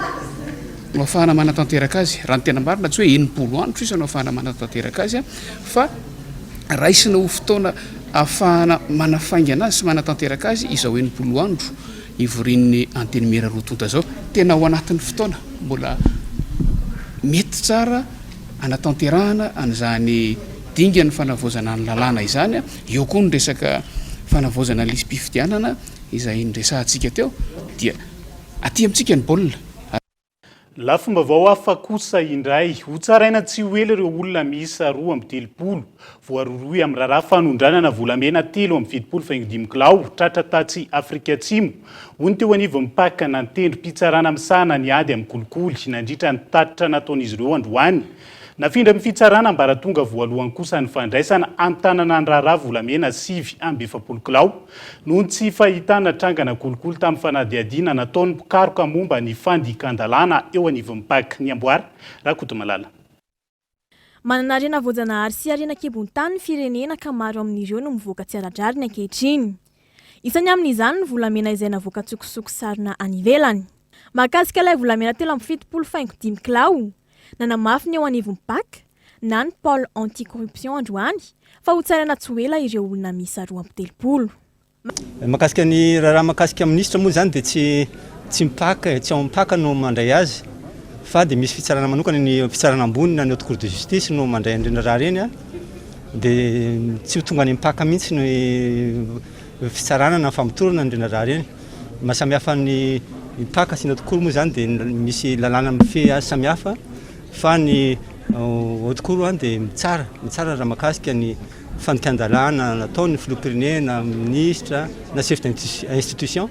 no ahafahana manatanteraka azy. Raha ny tena marina tsy hoe 60 andro sisa no ahafahana manatanteraka azy fa raisina ho fotoana ahafahana manafaingana azy sy manatanteraka azy izao 60 andro ivorian'ny Antenimiera roa tonta izao. Tena ao anatin'ny fotoana mbola mety tsara. hanatanterahana an'izany dingan'ny fanavaozana ny lalàna izany, eo koa ny resaka fanavaozana ny lisi-pifidianana izay niresahantsika teo, dia aty amintsika ny baolina. Lafim-baovao hafa kosa indray, hotsaraina tsy ho ela ireo olona miisa 32 voarohirohy amin'ny raharaha fanondranana volamena 73 faingo dimy kilao tratra tatsy Afrika Atsimo, hoy ny teo anivon'ny Pac na ny tendrom-pitsarana misahana ny ady amin'ny kolikoly nandritra ny tatitra nataon'izy ireo androany. Nafindra amin'ny fitsarana ambaratonga voalohany kosa ny fandraisana an-tanana ny raharaha volamena 49 kilao noho ny tsy fahitana trangana kolikoly tamin'ny fanadihadiana nataon'ny mpikaroka momba ny fandikan-dalàna eo anivon'ny Pac Ny Amboara Rakotomalala. Manana harena voajanahary sy harena an-kibon-tany ny firenena ka maro amin'ireo no mivoaka tsy ara-drariny ankehitriny. Isany amin'izany ny volamena izay navoaka an-tsokosoko sarona any ivelany. Mahakasika ilay volamena 73 faingo dimy kilao, nanamafy ny eo anivon'ny Pac na ny Pôle anti-corruption androany fa hotsaraina tsy ho ela ireo olona miisa 32. Mahakasika ny raharaha mahakasika minisitra moa izany dia tsy tsy ny Pac tsy ao amin'ny Pac no mandray azy fa dia misy fitsarana manokana ny fitsarana ambony na ny haute cour de justice no mandray an'ireny raharaha ireny dia tsy ho tonga any amin'ny Pac mihitsy ny fitsarana na famotorana an'ireny raharaha ireny. Ny maha samihafa ny Pac sy ny haute cour moa izany dia misy lalàna mifehy azy samihafa fa ny haute cour dia mitsara mitsara raha mahakasika ny fandikan-dalàna nataon'ny filoham-pirenena, minisitra na chef d'institution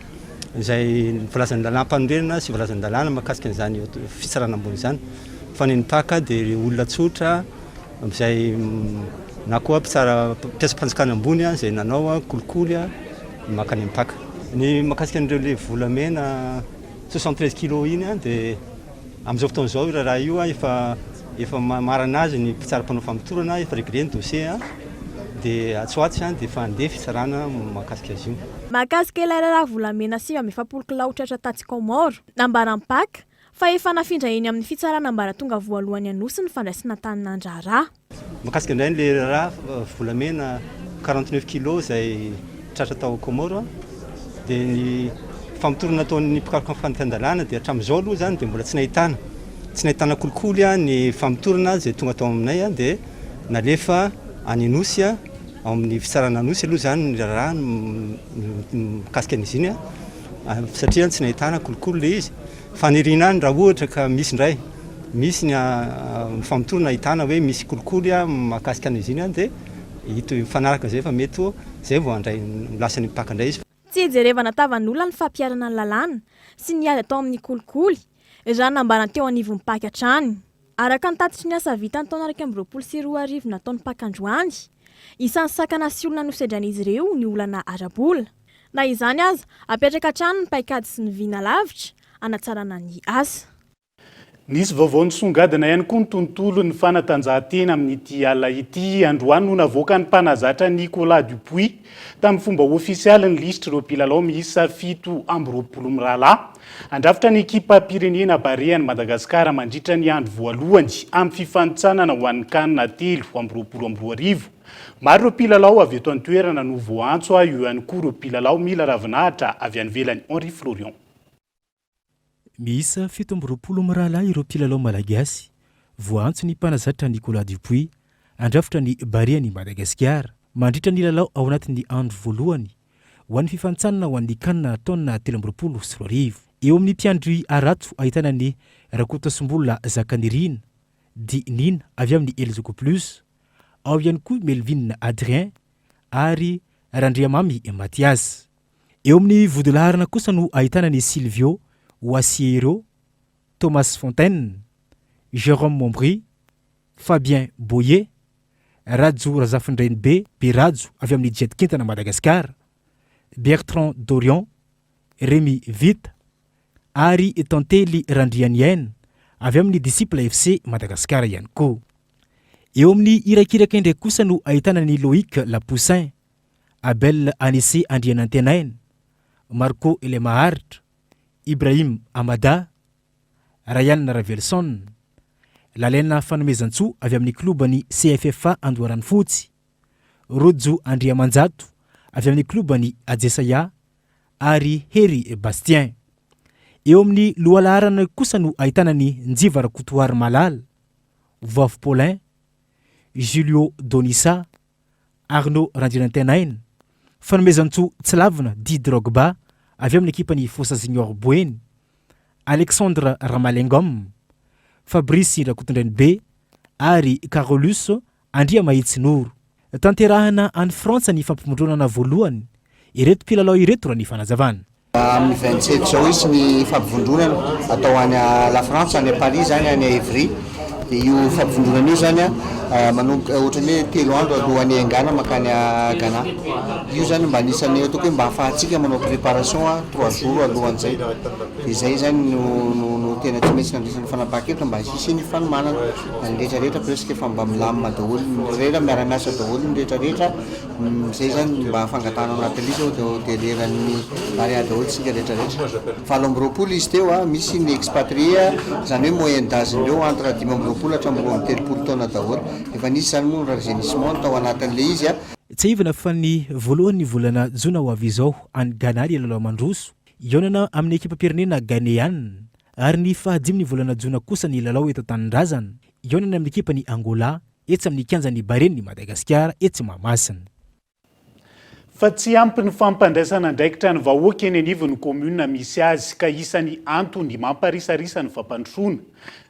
izay voalazan'ny lalàm-panorenana sy voalazan'ny lalàna mahakasika an'izany fitsarana ambony izany. Fa ny Pac dia ireo olona tsotra izay na koa mpitsara mpiasam-panjakana ambony izay nanao kolikoly mankany amin'ny Pac. Ny mahakasika an'ireo ilay volamena 73 kilos iny dia amin'izao fotoana izao io raharaha io efa efa mamarana azy ny mpitsara mpanao famotorana, efa réglé ny dossier dia atsy ho atsy dia efa handeha fitsarana mahakasika azy io. Mahakasika ilay raharaha volamena 49 kilao tratra tatsy Kaomoro, nambaran'ny Pac fa efa nafindra eny amin'ny fitsarana ambaratonga voalohany Anosy ny fandraisana an-tanan-draharaha. Mahakasika indray ilay raharaha volamena 49 kilos izay tratra tao Comores dia ny famotorana nataon'ny mpikaroka ny fandikan-dalàna dia hatramin'izao aloha izany dia mbola tsy nahitana tsy nahitana kolikoly ny famotorana izay tonga tao aminay dia nalefa any Anosy ao amin'ny fitsarana Anosy aloha izany ny raharaha mikasika an'izy iny satria tsy nahitana kolikoly ilay izy. Faniriana any raha ohatra ka misy indray, misy ny famotorana ahitana hoe misy kolikoly mahakasika an'izy iny dia hita mifanaraka izay fa mety ho izay vao handray lasa ny mpaka indray izy. Tsy hijerevana tavan'olona ny fampiharana ny lalàna sy ny ady atao amin'ny kolikoly, raha nambarany teo anivon'ny Pac hatrany. Araka ny tatitry ny asa vita ny taona 2021 nataon'ny Pac androany, isan'ny sakana sy olona nosedrain'izy ireo ny olana ara-bola. Na izany aza, apetraka hatrany ny paikady sy ny vina lavitra hanatsarana ny asa. Nisy vaovao nisongadina ihany koa ny tontolon'ny fanatanjahantena amin'ity alina ity. Androany no navoakan'ny mpanazatra Nicolas Dupuis tamin'ny fomba ofisialy ny lisitr'ireo mpilalao miisa 27 mirahalahy handrafitra ny ekipam-pirenena Barean'i Madagasikara mandritra ny andro voalohany amin'ny fifanintsanana ho an'ny Can 2023. Maro ireo mpilalao avy eto an-toerana no voaantso, eo ihany koa ireo mpilalao mila ravinahitra avy any ivelany. Henri Florian. Miisa 27 mirahalahy ireo mpilalao malagasy voaantso ny mpanazatra Nicolas Dupuis handrafitra ny Barean'i Madagasikara mandritra ny lalao ao anatin'ny andro voalohany ho an'ny fifanintsanana ho an'ny Can taona 2023. Eo amin'ny mpiandry harato ahitana an'i Rakotosombola Zakanirina, Di Nina avy amin'ny Elzoco Plus, ao ihany koa Melvin Adrien ary Randriamamy Mathias. Eo amin'ny vodilaharana kosa no ahitana an'i Silvio Oasiero, Thomas Fontaine, Jérôme Mombry, Fabien Boyer, Rajo Razafindrainibe Berajo avy amin'ny Jet Kintana Madagascar, Bertrand Dorion, Rémi Vita ary Tantely Randrianiaina avy amin'ny Disciple FC Madagascar ihany koa. Eo amin'ny irakiraka indray kosa no ahitana an'i Loïc Lapoussin, Abel Anissé Andrianantenaina, Marco Elemaharitra, Ibrahim Amada, Ryan Ravelson, Lalaina Fanomezantsoa avy amin'ny kloban'ny CFFA Andoharanofotsy, Rojo Andriamanjato avy amin'ny kloban'ny Ajesaia ary Hery Bastien. Eo amin'ny lohalaharana kosa no ahitana an'i Njiva Rakotoarimalala, Voavy Paulin, Julio Donisa, Arnaud Randrianantenaina, Fanomezantsoa Tsilavina dit Drogba avy amin'ny ekipan'ny Fosa Junior Boeny, Alexandre Ramalengom, Fabrice Rakotondrainibe ary Carolus Andriamahitsinoro. Tanterahina any Frantsa ny fampivondronana voalohany ireto mpilalao ireto raha ny fanazavana. Amin'ny 27 izao hisy ny fampivondronana atao any La Frantsa, any Paris izany, any Evry. Dia io fampivondronana io izany manomboka ohatran'ny hoe telo andro alohan'ny hiaingàna mankany Ghana. Io izany mba anisan'ny ataoko hoe mba ahafahantsika manao préparation trois jours alohan'izay. Dia izay izany no no no tena tsy maintsy nandraisana fanapahan-kevitra mba hisian'ny fanomanana. Ny rehetra rehetra presque efa mba milamina daholo, ny rehetra miara-miasa daholo ny rehetra rehetra. Zay zany mba fangatahana ao anatin'ilay izy sao dia leran'ny Barea daholo isika rehetra rehetra. 28 izy teo a, misy ny expatrié izany hoe moyenne d'âge-ndreo entre 25 hatramin'ny 32 taona daholo. Efa nisy izany moa ny rajeunissement tao anatin'ilay izy a. Tsiahivina fa ny voalohan'ny volana jona ho avy izao any Ghana ny lalao mandroso, hihaonana amin'ny ekipam-pirenena Ghaneana, ary ny fahadimin'ny volana jona kosa ny lalao eto an-tanindrazana, hihaonana amin'ny ekipan'i Angola etsy amin'ny kianjan'ny Baren'i Madagasikara etsy Mahamasina. Fa tsy ampy ny fampandraisana andraikitra ny vahoaka eny anivon'ny kaominina misy azy ka isan'ny antony mamparisarisa ny fampandrosoana.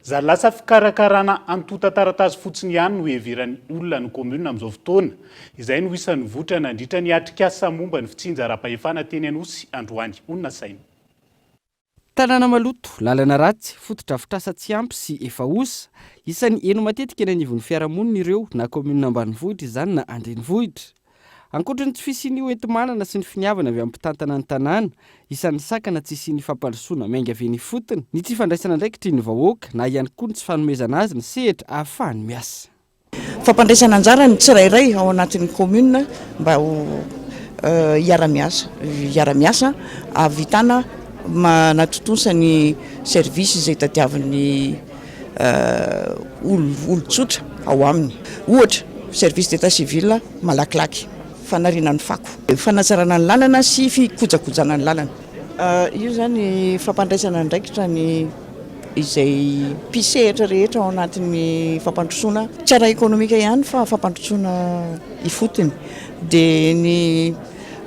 Zary lasa fikarakarana antontan-taratasy fotsiny ihany no iheveran'ny olona ny kaominina amin'izao fotoana. Izay no isan'ny votra nandritra ny atrikasa momba ny fitsinjaram-pahefana teny Anosy androany. Honina saina. Tanàna maloto, lalana ratsy, fotodrafitrasa tsy ampy sy efa osa. Isan'ny heno matetika eny anivon'ny fiarahamonina ireo, na kaominina ambanivohitra izany na andrenivohitra. Ankoatra ny tsy fisian'ny hoenti-manana sy ny finiavana avy amin'ny mpitantana ny tanàna, isan'ny sakana tsy hisian'ny fampandrosoana miainga avy eny ifotony, ny tsy fandraisana andraikitry ny vahoaka, na ihany koa ny tsy fanomezana azy ny sehatra ahafahany miasa. Fampandraisana anjara ny tsirairay ao anatin'ny commune mba ho hiara-miasa, hiara-miasa hahavitana manatontosa ny service izay tadiavin'ny olon-tsotra ao aminy. Ohatra, service d'état civil malakilaky, fanariana ny fako, fanatsarana ny lalana sy fikojakojana ny lalana. Io izany fampandraisana andraikitra ny. izay mpisehatra rehetra ao anatin'ny fampandrosoana, tsy ara-ekonomika ihany fa fampandrosoana ifotony. Dia ny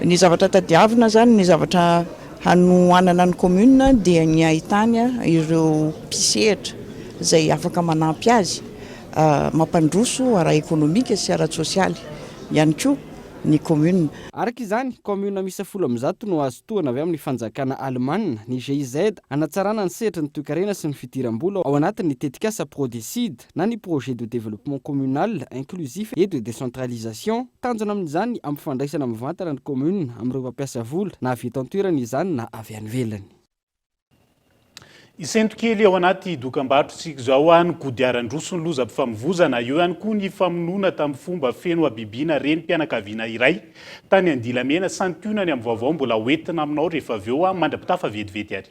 ny zavatra tadiavina izany, ny zavatra hanohanana ny commune dia ny ahitany ireo mpisehatra izay afaka manampy azy mampandroso ara-ekonomika sy ara-tsosialy ihany koa. ny commune. Araka izany, kaomiona miisa 110 no azo tohana avy amin'ny fanjakana alemana, ny GIZ, hanatsarana ny sehatry ny toekarena sy ny fidiram-bola ao anatin'ny tetikasa Prodecid na ny Projet de développement communal inclusif et de décentralisation. Tanjona amin'izany ny hampifandraisana mivantana ny kaominina amin'ireo mpampiasa vola, na avy eto an-toerana izany na avy any ivelany. Hisento kely ao anaty dokambarotr'tsika izao ny kodiaran-droa sy ny lozam-pifamoivozana. Eo ihany koa ny famonoana tamin'ny fomba feno habibiana renim-pianakaviana iray tany Andilamena. Santionany amin'ny vaovao mbola hoentina aminao rehefa avy eo. Mandra-pitafa vetivety ary.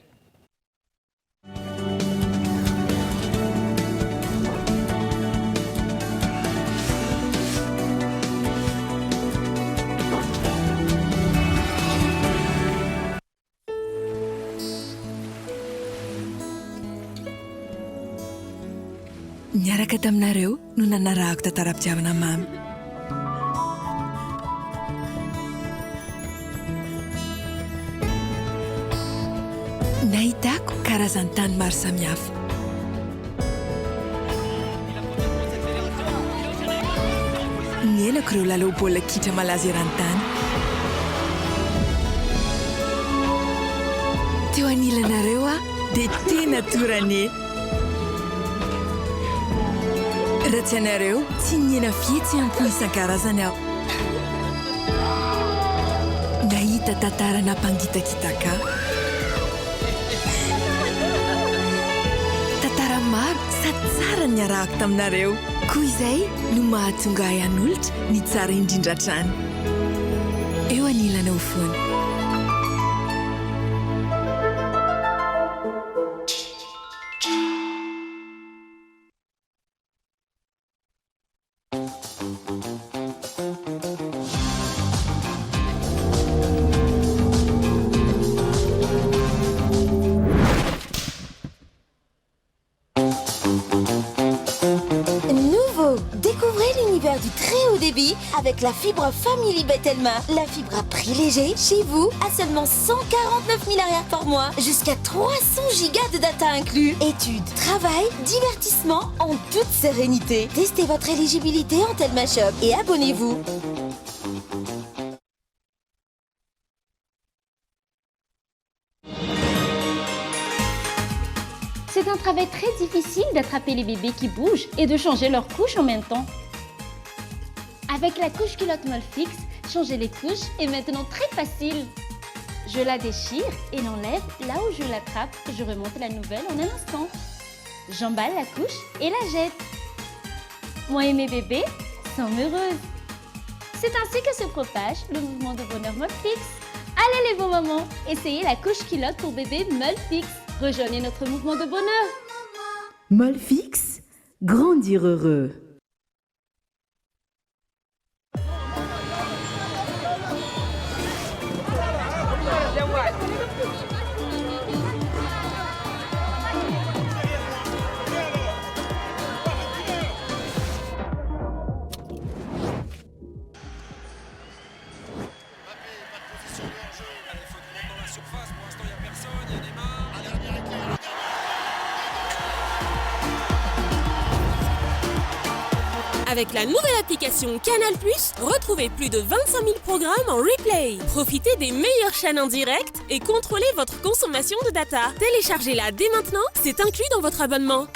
Niaraka taminareo no nanarahako tantaram-pitiavana mamy. Nahitako karazan-tany maro samihafa. Niainako ireo lalao baolina kitra malaza eran-tany. Teo anilanareo aho dia tena torana e! Raha tsy ianareo, tsy niaina fihetseham-po isan-karazany aho. Nahita tantara nampangitakitaka ahy. Tantara maro sady tsara niarahako taminareo. Koa izay no mahatonga ahy hanolotra ny tsara indrindra hatrany. Eo anilanao foana. débit avec la fibre Family by Telma. La fibre à prix léger chez vous à seulement 149 000 arrières par mois. Jusqu'à 300 gigas de data inclus. Études, travail, divertissement en toute sérénité. Testez votre éligibilité en Telma Shop et abonnez-vous. C'est un travail très difficile d'attraper les bébés qui bougent et de changer leur couche en même temps. Avec la couche culotte Molfix, changer les couches est maintenant très facile. Je la déchire et l'enlève là où je l'attrape et je remonte la nouvelle en un instant. J'emballe la couche et la jette. Moi et mes bébés sommes heureuses. C'est ainsi que se propage le mouvement de bonheur Molfix. Allez les beaux mamans, essayez la couche culotte pour bébé Molfix. Rejoignez notre mouvement de bonheur. Molfix, grandir heureux. Avec la nouvelle application Canal+, retrouvez plus de 25 000 programmes en replay. Profitez des meilleures chaînes en direct et contrôlez votre consommation de data. Téléchargez-la dès maintenant, c'est inclus dans votre abonnement.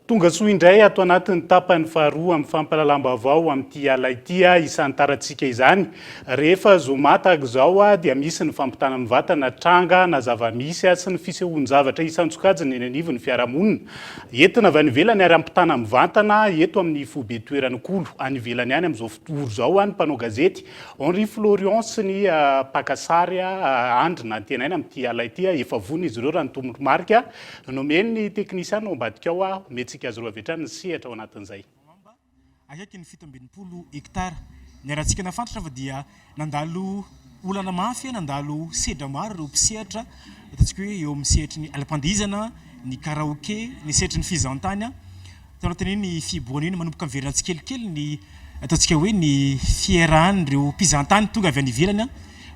Tonga soa indray ato anatin'ny tapany faharoa amin'ny fampahalalam-baovao amin'ity ala ity isantarantsika izany. Rehefa zoma tahaka izao dia misy ny fampitana mivantana tranga na zava-misy sy ny fisehoan-javatra isan-tsokajiny eny anivon'ny fiarahamonina. Entina avy any ivelany ary ampitana mivantana eto amin'ny foibe toeran'ny Kolo any ivelany any amin'izao fotoa izao ny mpanao gazety Henri Florian sy ny mpaka sary Andry Nantenaina amin'ity ala ity. Efa vonona izy ireo raha ny toromarika nomen'ny teknisiana ao ambadika ao. Omentsika azy ireo avy hatrany ny sehatra ao anatin'izay. Akaiky ny 67 hektara. Niarahantsika nahafantatra fa dia nandalo olana mafy, nandalo sedra maro ireo mpisehatra, ataontsika hoe eo amin'ny sehatry ny alim-pandihizana, ny karaoke, ny sehatry ny fizahantany. Tao anatin'iny fihibohana iny, manomboka miverina tsikelikely ny ataontsika hoe ny fiarahan'ireo mpizahantany tonga avy any ivelany.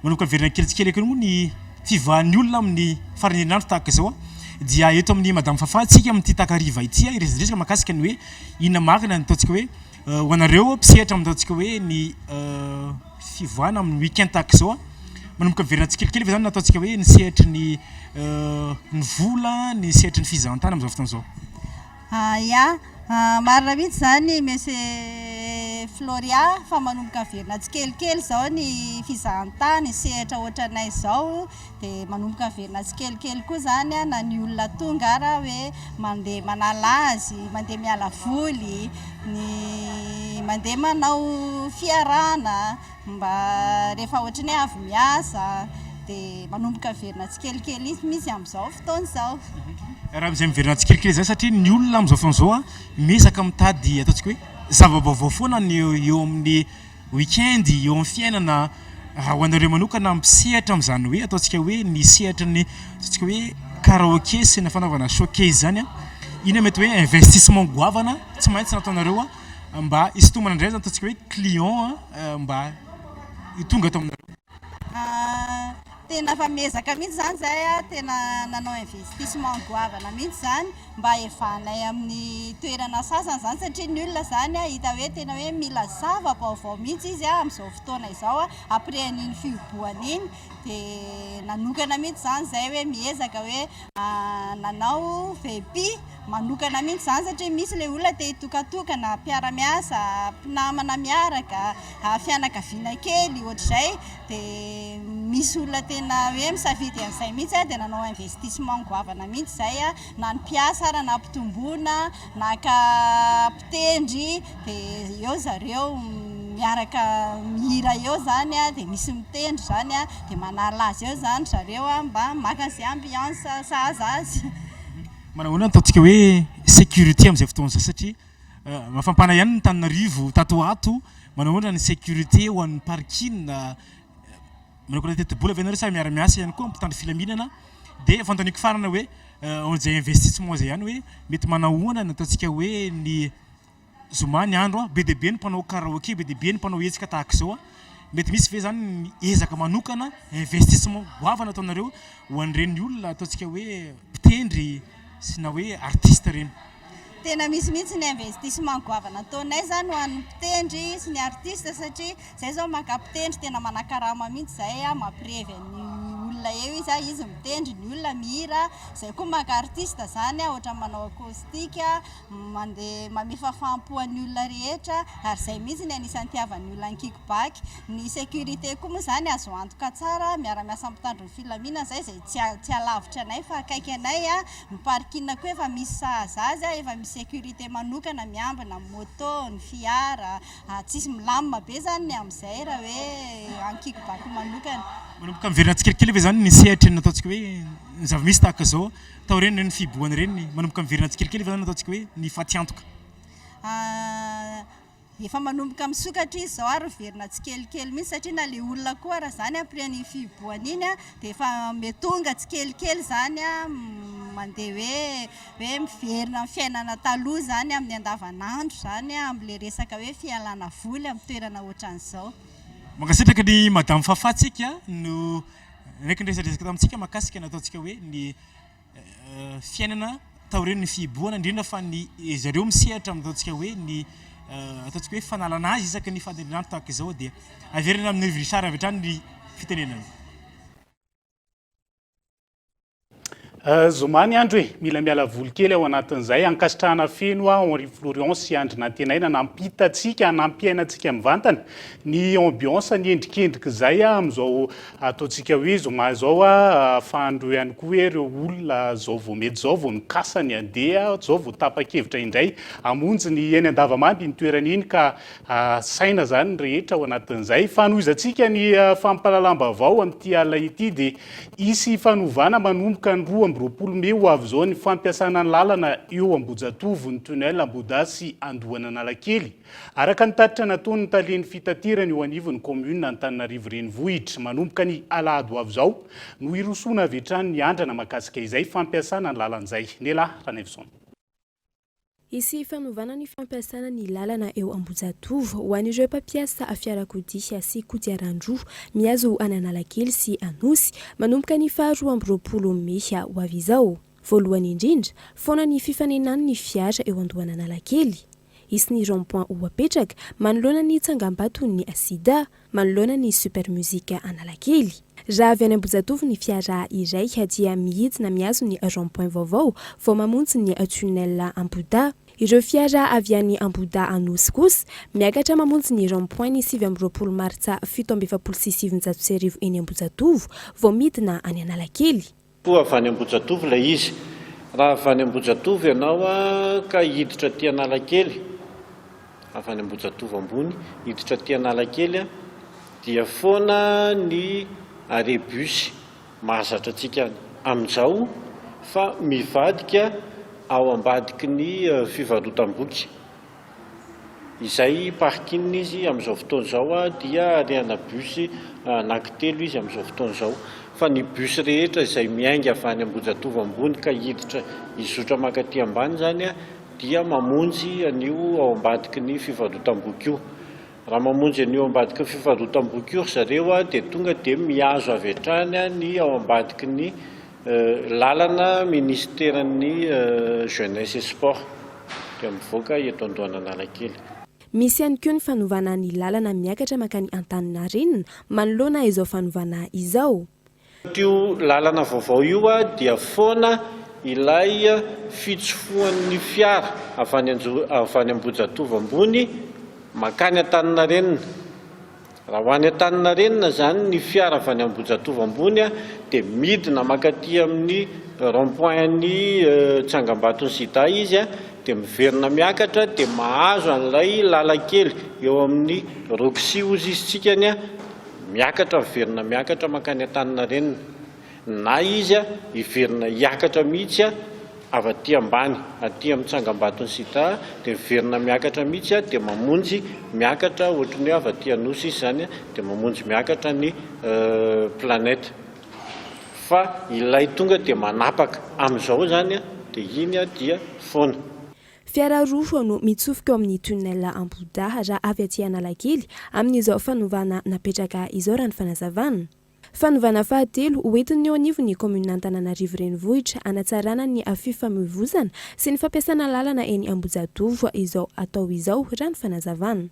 Manomboka miverina kely tsikelikely koa ny fivoahan'ny olona amin'ny faran'ny herinandro tahaka izao. Dia eto amin'ny Madame Fafa isika amin'ity takariva ity hiresadresaka mahakasika ny hoe inona marina ny ataontsika hoe ho anareo mpisehatra amin'ny ataontsika hoe ny fivoahana amin'ny week-end tahaka izao. Manomboka miverina tsikelikely ve izany ny ataontsika hoe ny sehatry ny ny vola, ny sehatry ny fizahantany amin'izao fotoana izao? Ya, marina mihitsy izany Monsieur Floria fa manomboka miverina tsikelikely izao ny fizahantany, sehatra ohatranay izao dia manomboka miverina tsikelikely koa izany na ny olona tonga ara hoe mandeha manala azy, mandeha miala voly, ny mandeha manao fiarahana. Mba rehefa ohatran'ny hoe avy miasa dia manomboka miverina tsikelikely izy amin'izao fotoana izao. Raha izay miverina tsikelikely izay satria ny olona amin'izao fotoana izao miezaka mitady ataontsika hoe zava-baovao foana ny eo amin'ny week-end, eo amin'ny fiainana. Raha ho anareo manokana mpisehatra amin'izany hoe ataontsika hoe ny sehatry ny ataontsika hoe karaoke sy ny fanaovana showcase izany, inona mety hoe investissement goavana tsy maintsy nataonareo Mba hisintomana indray izany ataontsika hoe client mba ho tonga ato aminareo. Tena efa miezaka mihitsy izany izahay, tena nanao investissement goavana mihitsy izany mba hievahanay amin'ny toerana sasany izany satria ny olona izany hita hoe tena hoe mila zava-baovao mihitsy izy amin'izao fotoana izao après an'iny fihobohana iny dia nanokana mihitsy izany izahay hoe miezaka hoe nanao VIP manokana mihitsy izany satria misy ilay olona te hitokatokana, mpiara-miasa, mpinamana miaraka, fianakaviana kely ohatr'izay dia misy olona tena hoe misafidy an'izay mihitsy dia nanao investissement goavana mihitsy izay na ny mpiasa ara nampitomboina, naka mpitendry dia eo zareo miaraka mihira eo izany dia misy mitendry izany dia manala azy eo izany zareo mba maka an'izay ambiance sahaza azy. Manahoana ny ataontsika hoe sécurité amin'izay fotoana izay satria. Mafampana ihany ny Antananarivo tato ho ato, manao ahoana ny sécurité ho an'ny parking? Manokana tetibola ve nareo sa miara-miasa ihany koa amin'ny mpitandro filaminana? Dia fanontaniako farany hoe ao amin'izay investissement izay ihany hoe mety manao ahoana ny ataontsika hoe ny zoma ny andro a, be dia be ny mpanao karaoke, be dia be ny mpanao hetsika tahaka izao a, mety misy ve izany ny ezaka manokana, investissement goavana ataonareo ho an'ireny olona ataontsika hoe mpitendry sy na hoe artiste ireny? Tena misy mihitsy ny investissement goavana ataonay izany ho an'ny mpitendry sy ny artiste satria izay izao maka mpitendry tena manakarama mihitsy izay a, mampirevy an'ny olona eo izy a, izy mitendry, ny olona mihira, izay koa maka artiste izany a, ohatran'ny manao acoustique, mandeha mamehy fahafaham-po an'ny olona rehetra ary izay mihitsy ny anisan'ny itiavan'ny olona ny kick back. Ny sécurité koa moa izany azo antoka tsara, miara-miasa amin'ny mpitandro ny filaminana izay, izay tsy tsy alavitra anay fa akaiky anay a. Ny parking koa efa misy sahaza azy, efa misy sécurité manokana miambina ny moto, ny fiara, tsisy milamina be zany ny amin'izay raha hoe ankikibako manokana. Manomboka miverina tsikelikely ve zany ny sehatry ny ataontsika hoe ny zava-misy tahaka izao taorian'ireny fihibohana ireny, manomboka miverina tsikelikely ve zany ny ataontsika hoe ny fatiantoka? Efa manomboka misokatra izy izao ary miverina tsikelikely mihitsy satria na ilay olona koa ara izany après an'iny fihibohana iny dia efa miha tonga tsikelikely izany mandeha hoe hoe miverina amin'ny fiainana taloha izany amin'ny andavanandro izany amin'ilay resaka hoe fialana voly amin'ny toerana ohatran'izao. Mankasitraka ny Madame Fafa tsika no naiky niresadresaka tamintsika mahakasika ny ataontsika hoe ny fiainana taorian'ny fihibohana, indrindra fa ny zareo misehatra amin'ny ataontsika hoe ny ataontsika hoe fanalana azy isaky ny fadin'andro tahaka izao dia averina amin'i Rivo Richard avy hatrany ny fitenenana. Zoma ny andro e! Mila miala voly kely ao anatin'izay. Ankasitrahana feno aho Henri Florian sy Andry Nantenaina nampita antsika, nampiaina antsika mivantana ny ambiance ny endrikendrik'izay amin'izao Ataontsika hoe zoma izao ahafahan'ireo ihany koa hoe ireo olona izao vao mety izao vao nikasa ny handeha, izao vao tapa-kevitra indray hamonjy ny eny Andavamamba iny toerana iny ka saina izany ny rehetra ao anatin'izay. Fanohizantsika ny fampahalalam-baovao amin'ity alina ity dia hisy fanovana manomboka ny 22 mey ho avy izao ny fampiasana ny lalana eo Ambohijatovo, ny tunnel Ambohidahy sy Andohan'Analakely. Araka ny tatitra nataon'ny talen'ny fitaterana eo anivon'ny kaominina Antananarivo Renivohitra, manomboka ny alahady ho avy izao no hirosoana avy hatrany ny andrana mahakasika izay fampiasana ny lalana izay. Nela Ranaivoson. Hisy fanovana ny fampiasana ny lalana eo Ambohijatovo ho an'ireo mpampiasa fiarakodia sy kodiaran-droa mihazo an'Analakely sy Anosy manomboka ny faha 22 mey ho avy izao. Voalohany indrindra, foana ny fifanenan'ny fiara eo Andohan'Analakely. Hisy ny rond point ho apetraka manoloana ny tsangambaton'ny Sida, manoloana ny Super Music Analakely. Raha avy any Ambohijatovo ny fiara iray dia mihidina mihazo ny rond point vaovao vao mamonjy ny tunnel Ambohidahy. Ireo fiara avy any Ambohidahy Anosy kosa miakatra mamonjy ny rond point ny 29 martsa 1947 eny Ambohijatovo vao midina any Analakely. Koa avy any Ambohijatovo ilay izy. Raha avy any Ambohijatovo ianao ka hiditra aty Analakely, avy any Ambohijatovo ambony, hiditra aty Analakely dia foana ny arrêt bus mahazatra antsika amin'izao fa mivadika ao ambadiky ny fivarotam-boky. Izay parking izy amin'izao fotoana izao dia arehana bus anankitelo izy amin'izao fotoana izao. Fa ny bus rehetra izay miainga avy any Ambohijatovo ambony ka hiditra hizotra mankaty ambany izany dia mamonjy an'io ao ambadiky ny fivarotam-boky io. Raha mamonjy an'io ambadiky ny fivarotam-boky io ry zareo dia tonga dia mihazo avy hatrany ny ao ambadiky ny lalana minisiteran'ny Jeunesse et Sport dia mivoaka eto Andohan'Analakely. Misy ihany koa ny fanovana ny lalana miakatra mankany Antaninarenina manoloana izao fanovana izao. Io lalana vaovao io dia foana ilay fitsofohan'ny fiara avy any avy any Ambohijatovo ambony mankany Antaninarenina. Raha ho any Antaninarenina izany ny fiara avy any Ambohijatovo ambony dia midina mankaty amin'ny rond point an'ny tsangambaton'ny sida izy dia miverina miakatra dia mahazo an'ilay lalankely eo amin'ny Roxy hozy izy tsikany miakatra miverina miakatra mankany Antaninarenina na izy hiverina hiakatra mihitsy. Avy aty ambany aty amin'ny tsangambaton'ny Sita dia miverina miakatra mihitsy dia mamonjy miakatra ohatry ny hoe avy aty Anosy izy izany dia mamonjy miakatra ny planète. Fa ilay tonga dia manapaka amin'izao izany dia iny dia foana. Fiara roa no mitsofoka eo amin'ny tunnel Ambohidahy raha avy aty Analakely amin'izao fanovana napetraka izao raha ny fanazavana. Fanovana fahatelo hoentin'ny eo anivon'ny kaominina Antananarivo Renivohitra hanatsarana ny fifamoivozana sy ny fampiasana lalana eny Ambohijatovo izao atao izao raha ny fanazavana.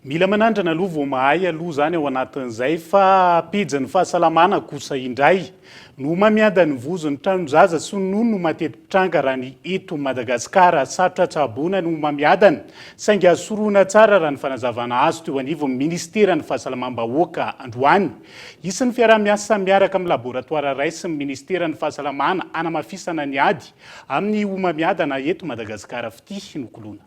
Mila manandrana aloha vao mahay aloha izany ao anatin'izay fa pejin'ny fahasalamana kosa indray no homamiadan'ny vozon'ny tranon-jaza sy ny nono no mateti-pitranga raha ny eto Madagasikara. Sarotra tsaboina ny homamiadana saingy azo sorohina tsara raha ny fanazavana azo teo anivon'ny ministeran'ny fahasalamam-bahoaka androany. Hisy ny fiaraha-miasa miaraka amin'ny laboratoara iray sy ny ministeran'ny fahasalamana hanamafisana ny ady amin'ny homamiadana eto Madagasikara. Fitia Nokoloana.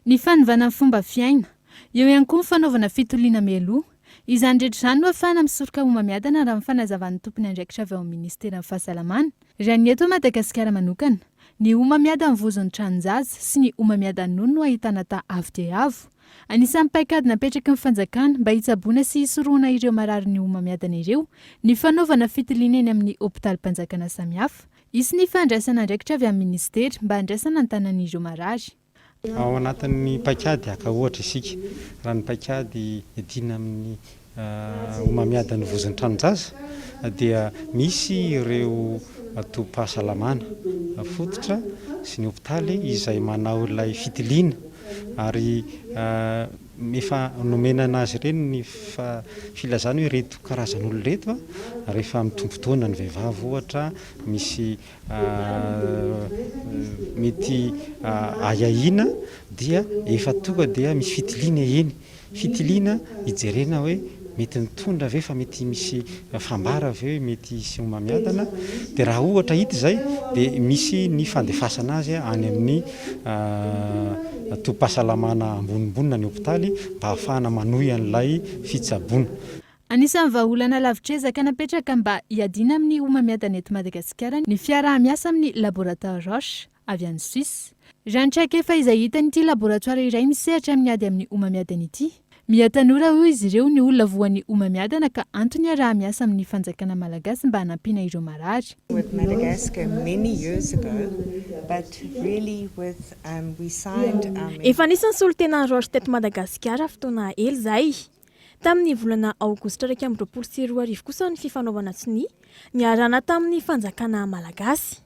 Ny fanovana ny fomba fiaina. Eo ihany koa ny fanaovana fitiliana mialoha. Izany rehetra izany no ahafahana misoroka homamiadana raha ny fanazavan'ny tompon'andraikitra avy ao amin'ny minisiteran'ny Fahasalamana. Raha ny eto Madagasikara manokana, ny homamiadan'ny vozon'ny tranon-jaza sy ny homamiadan'ny nono no ahitana taha avo dia avo. Anisan'ny paikady napetraky ny fanjakana mba hitsaboana sy hisorohana ireo mararin'ny homamiadana ireo ny fanaovana fitiliana eny amin'ny hopitalim-panjakana samihafa. Hisy ny fandraisana andraikitra avy amin'ny minisitery mba handraisana an-tanana ireo marary. Ao anatin'ny paikady haka ohatra isika, raha ny paikady iadiana amin'ny homamiadan'ny vozon'ny tranon-jaza dia misy ireo tobim-pahasalamana fototra sy ny hopitaly izay manao ilay fitiliana ary efa nomena anazy ireny ny filazana hoe ireto karazan'olona ireto rehefa mitombo taona ny vehivavy ohatra misy mety ahiahiana dia efa tonga dia misy fitiliana eny, fitiliana hijerena hoe mety mitondra ve fa mety misy fambara ve hoe mety hisy homamiadana, dia raha ohatra hita izay dia misy ny fandefasana azy any amin'ny tobim-pahasalamana ambonimbony na ny hopitaly mba hahafahana manohy an'ilay fitsaboana. Anisan'ny vahaolana lavitr'ezaka napetraka mba hiadiana amin'ny homamiadana eto Madagasikara ny fiaraha-miasa amin'ny Laboratoire Roche, avy any Suisse. Raha ny traikefa izay hitan'ity laboratoara iray misehatra amin'ny ady amin'ny homamiadana ity. Miha tanora hoy izy ireo ny olona voan'ny homamiadana ka antony iaraha-miasa amin'ny fanjakana malagasy mba hanampiana ireo marary. With Madagascar many years ago but really with we signed our Efa nisy ny solontenan'ny Roche teto Madagasikara fotoana ela izay. Tamin'ny volana aogositra 2021 kosa ny fifanaovana sonia niarahana tamin'ny fanjakana malagasy.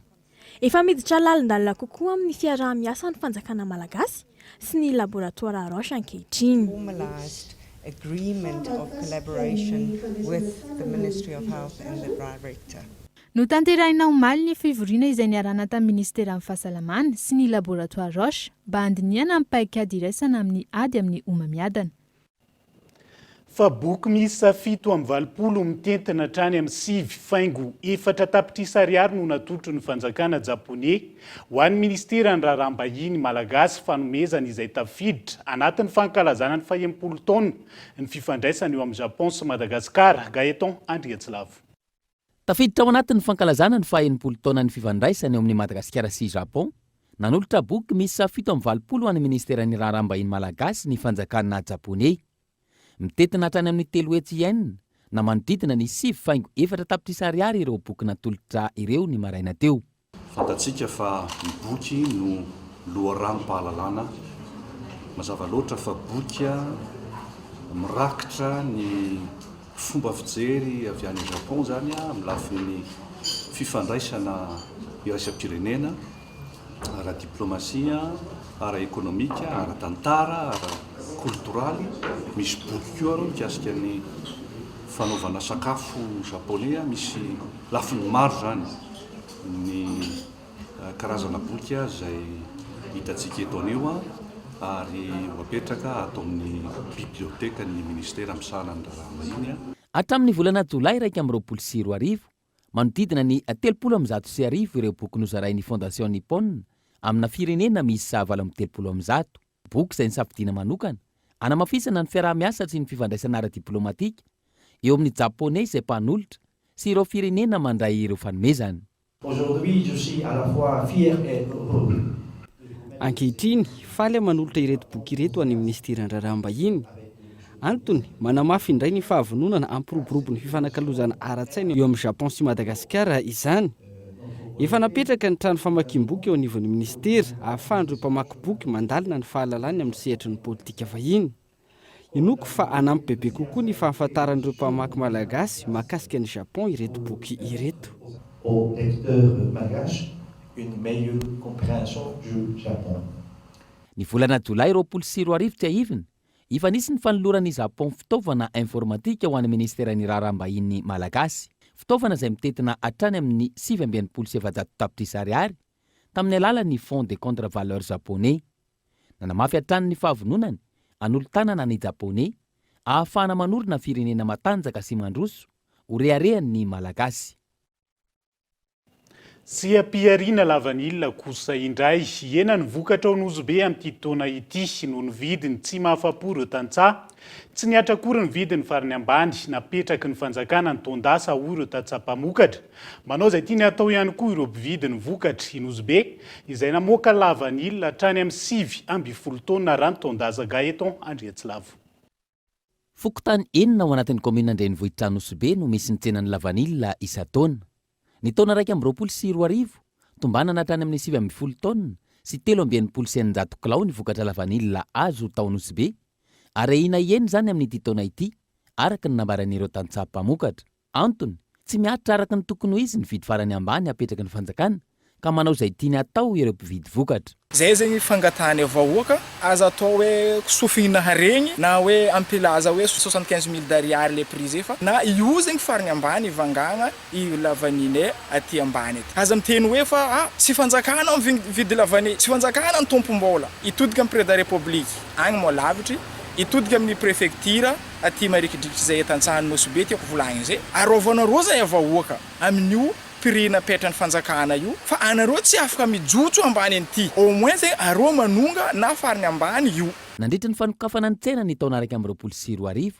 Efa miditra lalindalina kokoa amin'ny fiaraha-miasa ny fanjakana malagasy sy ny laboratoara Roche ankehitriny. formalized agreement of collaboration with the Ministry of Health and the Director. Notanterahina omaly ny fivoriana izay niarahana tamin'ny minisiteran'ny Fahasalamana sy ny laboratoara Roche mba handinihana ny paikady iraisana amin'ny ady amin'ny homamiadana. Fa boky miisa 87 mitentina hatrany amin'ny sivy faingo efatra tapitrisa ariary no natolotry ny fanjakana japoney ho an'ny minisiteran'ny raharaham-bahiny malagasy fanomezana izay tafiditra anatin'ny fankalazana ny fahenimpolo taona ny fifandraisana eo amin'i Japon sy Madagasikara. Gaëtan Andriantsilavo. Tafiditra ao anatin'ny fankalazana ny faha-60 taonan'ny fifandraisana eo amin'i Madagasikara sy Japon, nanolotra boky miisa 87 ho an'ny Ministeran'ny Raharaham-bahiny Malagasy ny fanjakana Japoney. Mitentina hatrany amin'ny 300 yen na manodidina ny sivy faingo efatra tapitrisa ariary ireo boky natolotra ireo ny maraina teo. Fantatsika fa ny boky no loharanom-pahalalana. Mazava loatra fa boky mirakitra ny fomba fijery avy any Japon izany amin'ny lafiny fifandraisana iraisam-pirenena, ara-diplomasia, ara-ekonomika, ara-tantara, ara-koltoraly. Misy boky koa ary mikasika ny fanaovana sakafo japoney, misy lafiny maro izany. ny karazana boky izay hitantsika eto anio ary ho apetraka ato amin'ny bibliotekan'ny Minisitera misahana ny raharaham-bahiny. Hatramin'ny volana jolay 2021, manodidina ny 130 ireo boky nozarain'ny Fondation Nippon amina firenena miisa 138. Boky izay nisafidiana manokana hanamafisana ny fiaraha-miasa sy ny fifandraisana ara-diplaomatika eo amin'ny Japoney izay mpanolotra sy ireo firenena mandray ireo fanomezana. Aujourd'hui, je suis à la fois fier et heureux. Ankehitriny, faly aho manolotra ireto boky ireto any Minisiteran'ny Raharaham-bahiny. Antony, manamafy indray ny fahavononana hampiroborobo ny fifanakalozana ara-tsaina eo amin'i Japon sy Madagasikara izany. Efa napetraka ny trano famakiam-boky eo anivon'ny minisitera ahafahan'ireo mpamaky boky mandalina ny fahalalany amin'ny sehatry ny politika vahiny. Inoako fa hanampy bebe kokoa ny fahafantaran'ireo mpamaky malagasy mahakasika an'i Japon ireto boky ireto. Aux lecteurs malgaches une meilleure compréhension du Japon. Ny volana jolay 2020 tsiahivina, efa nisy ny fanoloran'i Japon fitaovana informatika ho an'ny minisiteran'ny Raharaham-bahiny malagasy. Fitaovana izay mitentina hatrany amin'ny 469 tapitrisa ariary tamin'ny alalan'ny Fonds de contre-valeur japonais. Nanamafy hatrany ny fahavononany hanolo-tanana ny Japoney ahafahana manorina firenena matanjaka sy mandroso ho reharehan'ny Malagasy. Seha-pihariana lavanila kosa indray. Hihena ny vokatra ao Nosy Be amin'ity taona ity noho ny vidiny tsy mahafa-po ireo tantsaha. Tsy nihatra akory ny vidiny farany ambany napetraky ny fanjakana ny taon-dasa hoy ireo tantsaha mpamokatra. Manao izay tiany hatao ihany koa ireo mpividy ny vokatry i Nosy Be izay namoaka lavanila hatrany amin'ny 19 taonina raha ny taon-dasa Gaëtan Andriatsilavo. Fokontany enina ao anatin'ny kaominina an-drenivohitra Anosibe no misy ny tsenan'ny lavanila isan-taona. Ny taona 2021, tombanana hatrany amin'ny 19 taonina sy 663 kilao ny vokatra lavanila azo tao Anosibe, ary ahiana hihena izany amin'ity taona ity, araka ny nambaran'ireo tantsaha mpamokatra. Antony, tsy mihatra araka ny tokony ho izy ny vidy farany ambany apetraky ny fanjakana ka manao izay tiany hatao ireo mpividy vokatra. Zay zegny fangatahanay vahoaka, aza atao hoe sofigny haregny na hoe ampilaza hoe 75 mille d'ariary le prix zay fa na io zegny farany ambany ivangagna i lavanille aty ambany aty. Aza miteny hoe fa ah tsy fanjakana mividy lavanille, tsy fanjakana ny tompom-bola. Hitodika amin'ny président république agny moa lavitry, hitodika amin'ny préfecture. Aty marikidrikitry zay eto antsahan'i Nosy Be tiako volagniny zay, arovanareo zay vahoaka amin'io prix napetran'ny fanjakana io fa anareo tsy afaka mijotso ambany an'ity, au moins zegny areo manonga na farany ambany io. Nandritra ny fanokafana ny tsena ny taona 2021,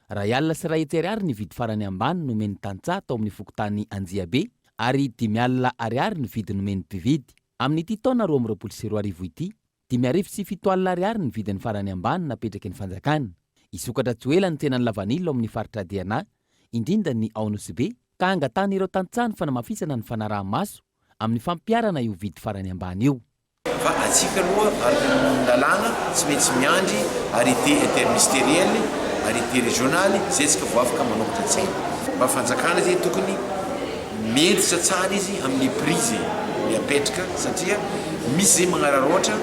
1100 ariary ny vidy farany ambany nomen'ny tantsaha tao amin'ny fokontany Anjiabe ary 50 ariary ny vidy nomen'ny mpividy. Amin'ity taona 2022 ity, 5700 ariary ny vidiny farany ambany napetraky ny fanjakana. Hisokatra tsy ho ela ny tsenan'ny lavanila ao amin'ny faritra Diana, indrindra ny ao Nosy-Be, ka hangatahan'ireo tantsaha ny fanamafisana ny fanaraha-maso amin'ny fampiharana io vidy farany ambany io. Fa antsika aloha araka ny lalàna tsy maintsy miandry arrêté interministériel, arrêté régional zay tsika vao afaka manokatra tsena. Mba fanjakana zay tokony Mihentitra tsara izy amin'ny prix ze le apetraka satria misy zay magnararaotra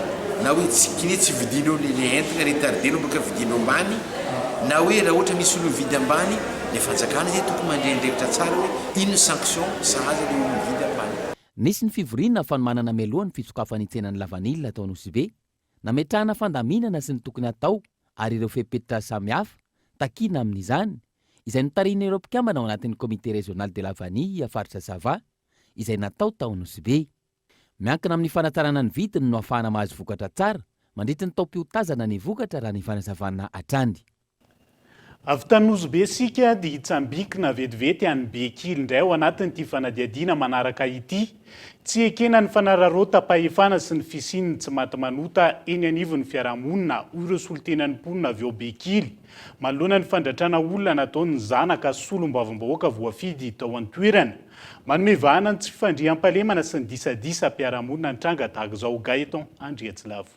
na hoe tsy kine tsy vidinao le le entagna retarder-nao baka vidinao ambany na hoe raha ohatra misy olo mividy ambany le fanjakana zay tokony mandray andraikitra tsara hoe ino sanction sahaza le olo mividy ambany. Nisy ny fivoriana fanomanana mialoha ny fisokafan'ny tsenan'ny lavanila tao Anosibe. Nametrahana fandaminana sy ny tokony hatao ary ireo fepetra samihafa takiana amin'izany, izay notarihin'ireo mpikambana ao anatin'ny Comité Régional de la Vanille faritra Sava, izay natao tao Anosibe. Miankina amin'ny fanatsarana ny vidiny no ahafahana mahazo vokatra tsara mandritry ny taom-piotazana ny vokatra raha ny fanazavana hatrany. Avy tany Nosy Be isika dia hitsambikina vetivety any Bekily indray ao anatin'ity fanadihadiana manaraka ity. Tsy ekena ny fanararaotam-pahefana sy ny fisian'ny tsy maty manota eny anivon'ny fiarahamonina, hoy ireo solontenan'ny mponina avy ao Bekily, manoloana ny fandratrana olona nataon'ny zanaka solombavambahoaka voafidy tao an-toerana. Manome vahana ny tsy fandriampahalemana sy ny disadisam-piarahamonina ny tranga tahaka izao. Gaëtan Andriatsilavo.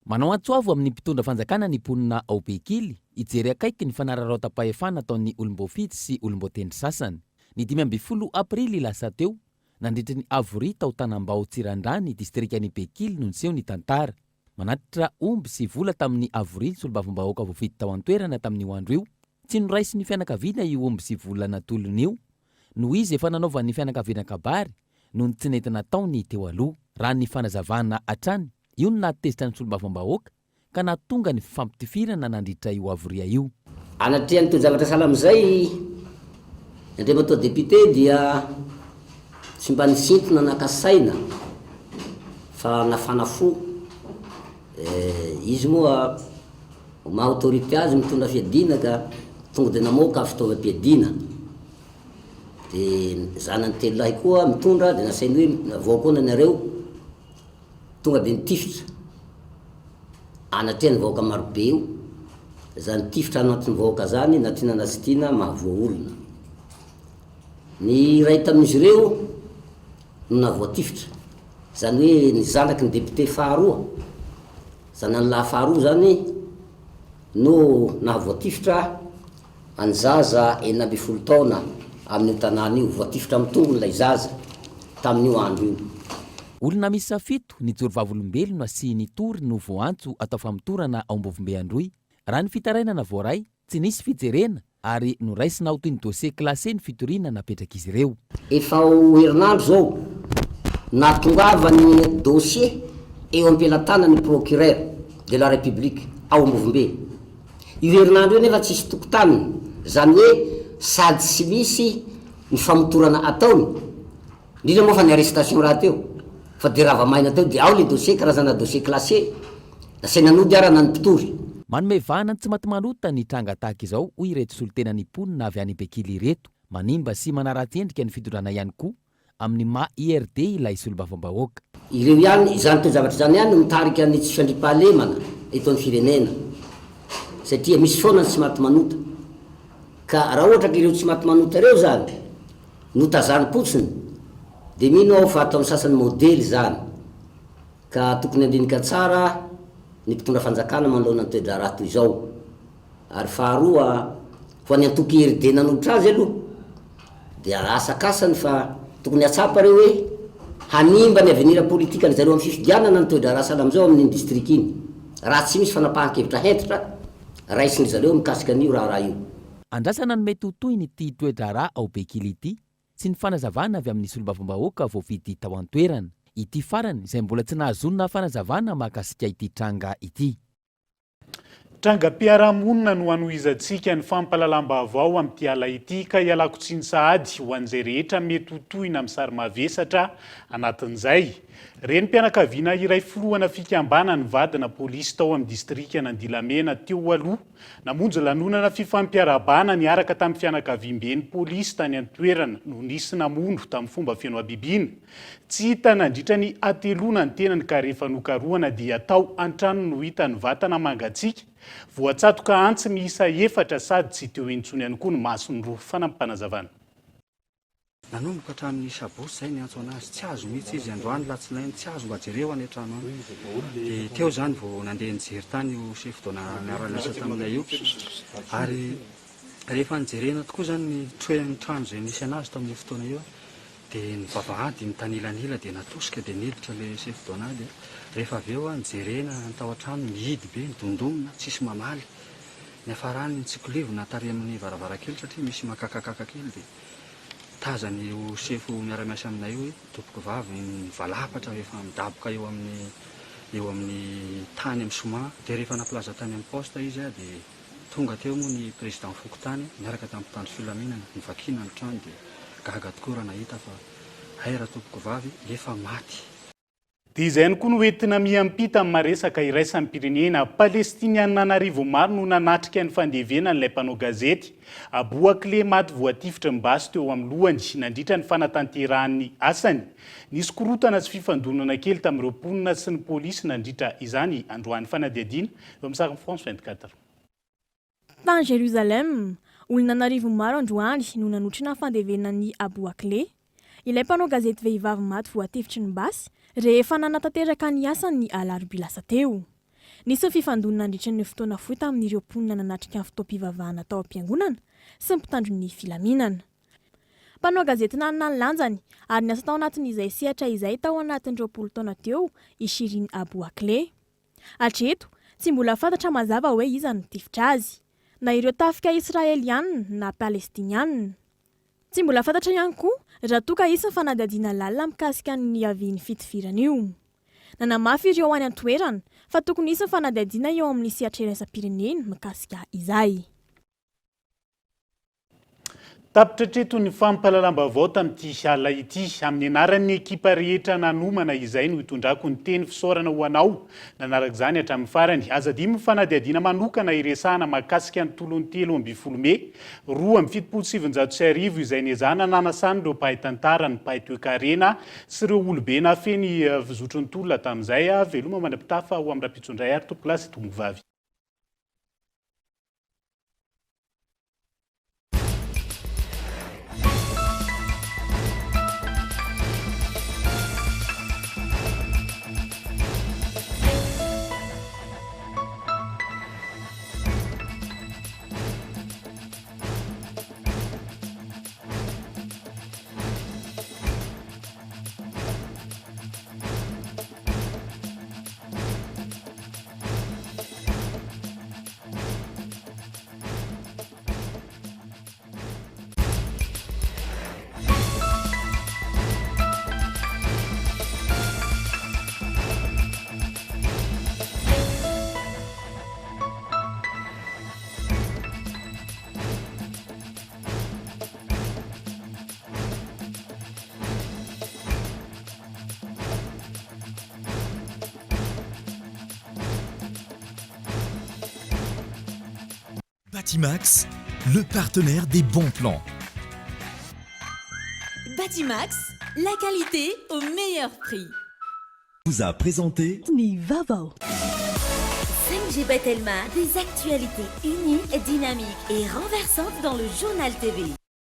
Manao antso avo amin'ny mpitondra fanjakana ny mponina ao Bekily hijery akaiky ny fanararaotam-pahefana ataon'ny olom-boafidy sy olom-boatendry sasany. Ny 15 aprily lasa teo, nandritry ny havoria tao Tanambao Tsirandrany, distrikan'i Bekily no niseho ny tantara. Manatitra omby sy vola tamin'ny havoria ny solombavambahoaka voafidy tao an-toerana tamin'io andro io. Tsy noraisin'ny fianakaviana io omby sy vola natolony io noho izy efa nanaovan'ny fianakaviana kabary noho ny tsy nety nataony teo aloha. Raha ny fanazavana hatrany, io no nahatezitra ny solombavambahoaka ka nahatonga ny fifampitifirana nandritra io havoria io. Anatrehan'ny toe-javatra sahala amin'izay, Andriamatoa Député dia tsy mba nisintona naka saina fa nafana fo. Izy moa maha autorité azy mitondra fiadiana ka tonga dia namoaka fitaovam-piadiana. Dia ny zanany telolahy koa mitondra dia nasainy hoe navoakoana nareo, tonga dia nitifitra anatrehan'ny vahoaka marobe io, zany tifitra anatin'ny vahoaka zany na tiana na tsy tiana mahavoa olona. Ny iray tamin'izy ireo no nahavoatifitra, zany hoe ny zanaky ny député faharoa, zanany lahy faharoa zany no nahavoatifitra Any zaza 16 taona amin'io tanàna io, voatifitra amin'ny tongony ilay zaza tamin'io andro io. Olona miisa fito nijoro vavolombelona sy nitory no voaantso atao famotorana ao Ambovombe Androy. Raha ny fitarainana voaray, tsy nisy fijerena ary noraisina ho toy ny dossier classé ny fitoriana napetrak'izy ireo. Efa ho herinandro izao nahatongavan'ny dossier eo am-pelatanan'ny procureur de la République ao Ambovombe. Io herinandro io anefa tsisy tokotaniny, izany hoe sady tsy misy ny famotorana ataony, indrindra moa fa ny arrestation rahateo, fa dia rava maina teo dia ao le dossier, karazana dossier classé, nasaina nody ara na ny mpitory. Manome vahana ny tsimatimanota ny tranga tahaka izao, hoy ireto solontenan'ny mponina avy any Bekily ireto. Manimba sy manaratsy endrika ny fitondrana ihany koa amin'ny maha IRD ilay solombavambahoaka. Ireo ihany, izany toe-javatra izany ihany no mitarika ny tsy fandriampahalemana eto amin'ny firenena satria misy foana ny tsy maty manota. Ka raha ohatra ka ireo tsy maty manota ireo izany no tazanim-potsiny dia mino aho fa ataon'ny sasany modely izany. Ka tokony handinika tsara ny mpitondra fanjakana manoloana ny toe-draharaha toy izao. Ary faharoa, ho an'ny antoko IRD nanolotra azy aloha dia asakasany fa tokony hatsapa reo hoe hanimba ny avenir politikan-dry zareo amin'ny fifidianana ny toe-draharaha sahala amin'izao amin'iny district iny raha tsy misy fanapahan-kevitra hentitra raisin-dry zareo mikasika an'io raharaha io. Andrasana ny mety ho tohin'ity toe-draharaha ao Bekily ity sy ny fanazavana avy amin'ny solombavambahoaka voafidy tao an-toerana. Ity farany izay mbola tsy nahazoana fanazavana mahakasika ity tranga ity. Trangam-piarahamonina no hanohizantsika ny fampahalalam-baovao amin'ity ala ity ka ialako tsiny sahady ho an'izay rehetra mety ho tohina amin'ny sary mavesatra anatin'izay. Renim-pianakaviana iray filohana fikambanan'ny vadina polisy tao amin'ny distrikan'Andilamena teo aloha namonjy lanonana fifampiarahabana niaraka tamin'ny fianakaviamben'ny polisy tany an-toerana no nisy namono tamin'ny fomba feno habibiana. Tsy hita nandritra ny hateloana ny tenany ka rehefa nokarohana dia tao an-tranony no hita ny vatana mangatsiaka, voatsatoka antsy miisa efatra sady tsy teo intsony ihany koa ny masony roa. Fanampim-panazavana. Nanomboka hatramin'ny sabotsy izay niantso an'azy, tsy azo mihitsy izy, androany latsinainy, tsy azo mba jereo any an-trano any. Dia teo izany vao nandeha nijery tany io chef de niara-niasa taminay io, ary rehefa nijerena tokoa izany ny toeran'ny trano izay nisy an'azy tamin'io fotoana io, Dia ny vavahady mitanilanila dia natosika dia niditra ilay chef d'onad. Rehefa avy eo nijerena ny tao an-trano mihidy be, nidondomina, tsisy mamaly. Niafarany nitsikolivona tary amin'ny varavarankely satria misy makakakaka kely dia tazan'io sefo miara-miasa aminay io hoe tompokovavy mivalapatra efa midaboka eo amin'ny eo amin'ny tany amin'ny soma. Dia rehefa nampilaza tany amin'ny poste izy dia Tonga teo moa ny président fokontany niaraka tamin'ny mpitandro filaminana, novakiana ny trano dia gaga tokoa raha nahita fa hay ratompokovavy efa maty. Dia izay ihany koa no entina miampita amin'ny maresaka iraisam-pirenena. Palestiniana an'arivony maro no nanatrika ny fandevenana ilay mpanao gazety, Abu Akleh maty voatifitry ny basy teo amin'ny lohany nandritra ny fanatanterahany ny asany. Nisy korontana sy fifandonana kely tamin'ireo mponina sy ny polisy nandritra izany androany. Fanadihadiana Eo amin'ny sarin'i France 24. Tany Jérusalem, olona an'arivony maro androany no nanotrona ny fandevenana an'i Abu Akleh, ilay mpanao gazety vehivavy maty voatifitry ny basy rehefa nanatanteraka ny asany ny alarobia lasa teo. Nisy ny fifandonana nandritra ny fotoana fohy tamin'ireo mponina nanatrika ny fotoam-pivavahana tao am-piangonana sy ny mpitandro ny filaminana. Mpanao gazety nanana ny lanjany ary niasa tao anatin'izay sehatra izay tao anatin'ny 20 taona teo i Shireen Abu Akleh. Hatreto, tsy mbola fantatra mazava hoe iza no nitifitra azy. Na ireo tafika Israelianina na Palestinianina. Tsy mbola fantatra ihany koa raha toa ka hisy ny fanadihadiana lalina mikasika ny niavian'ny fitifirana io. Nanamafy ireo any an-toerana fa tokony hisy ny fanadihadiana eo amin'ny sehatra iraisam-pirenena mikasika izay. Tapitra hatreto ny fampahalalam-baovao tamin'ity alina ity. Amin'ny anaran'ny ekipa rehetra nanomana izay no itondrako ny teny fisaorana ho anao nanaraka izany hatramin'ny farany. Aza adino ny fanadihadiana manokana hiresahana mahakasika ny tolon'ny 13 mey 1972 izay niezahana nanasan'ireo mpahay tantara, ny mpahay toekarena sy ireo olobe nahafehy ny fizotry ny tolona tamin'izay. Veloma mandra-pitafa ho amin'ny rahampitso indray ary tompokolahy sy tompokovavy. Batimax, le partenaire des bons plans. Batimax, la qualité au meilleur prix. Vous a présenté Ny vaovao. 5G by Telma, des actualités uniques, dynamiques et renversantes dans le journal TV.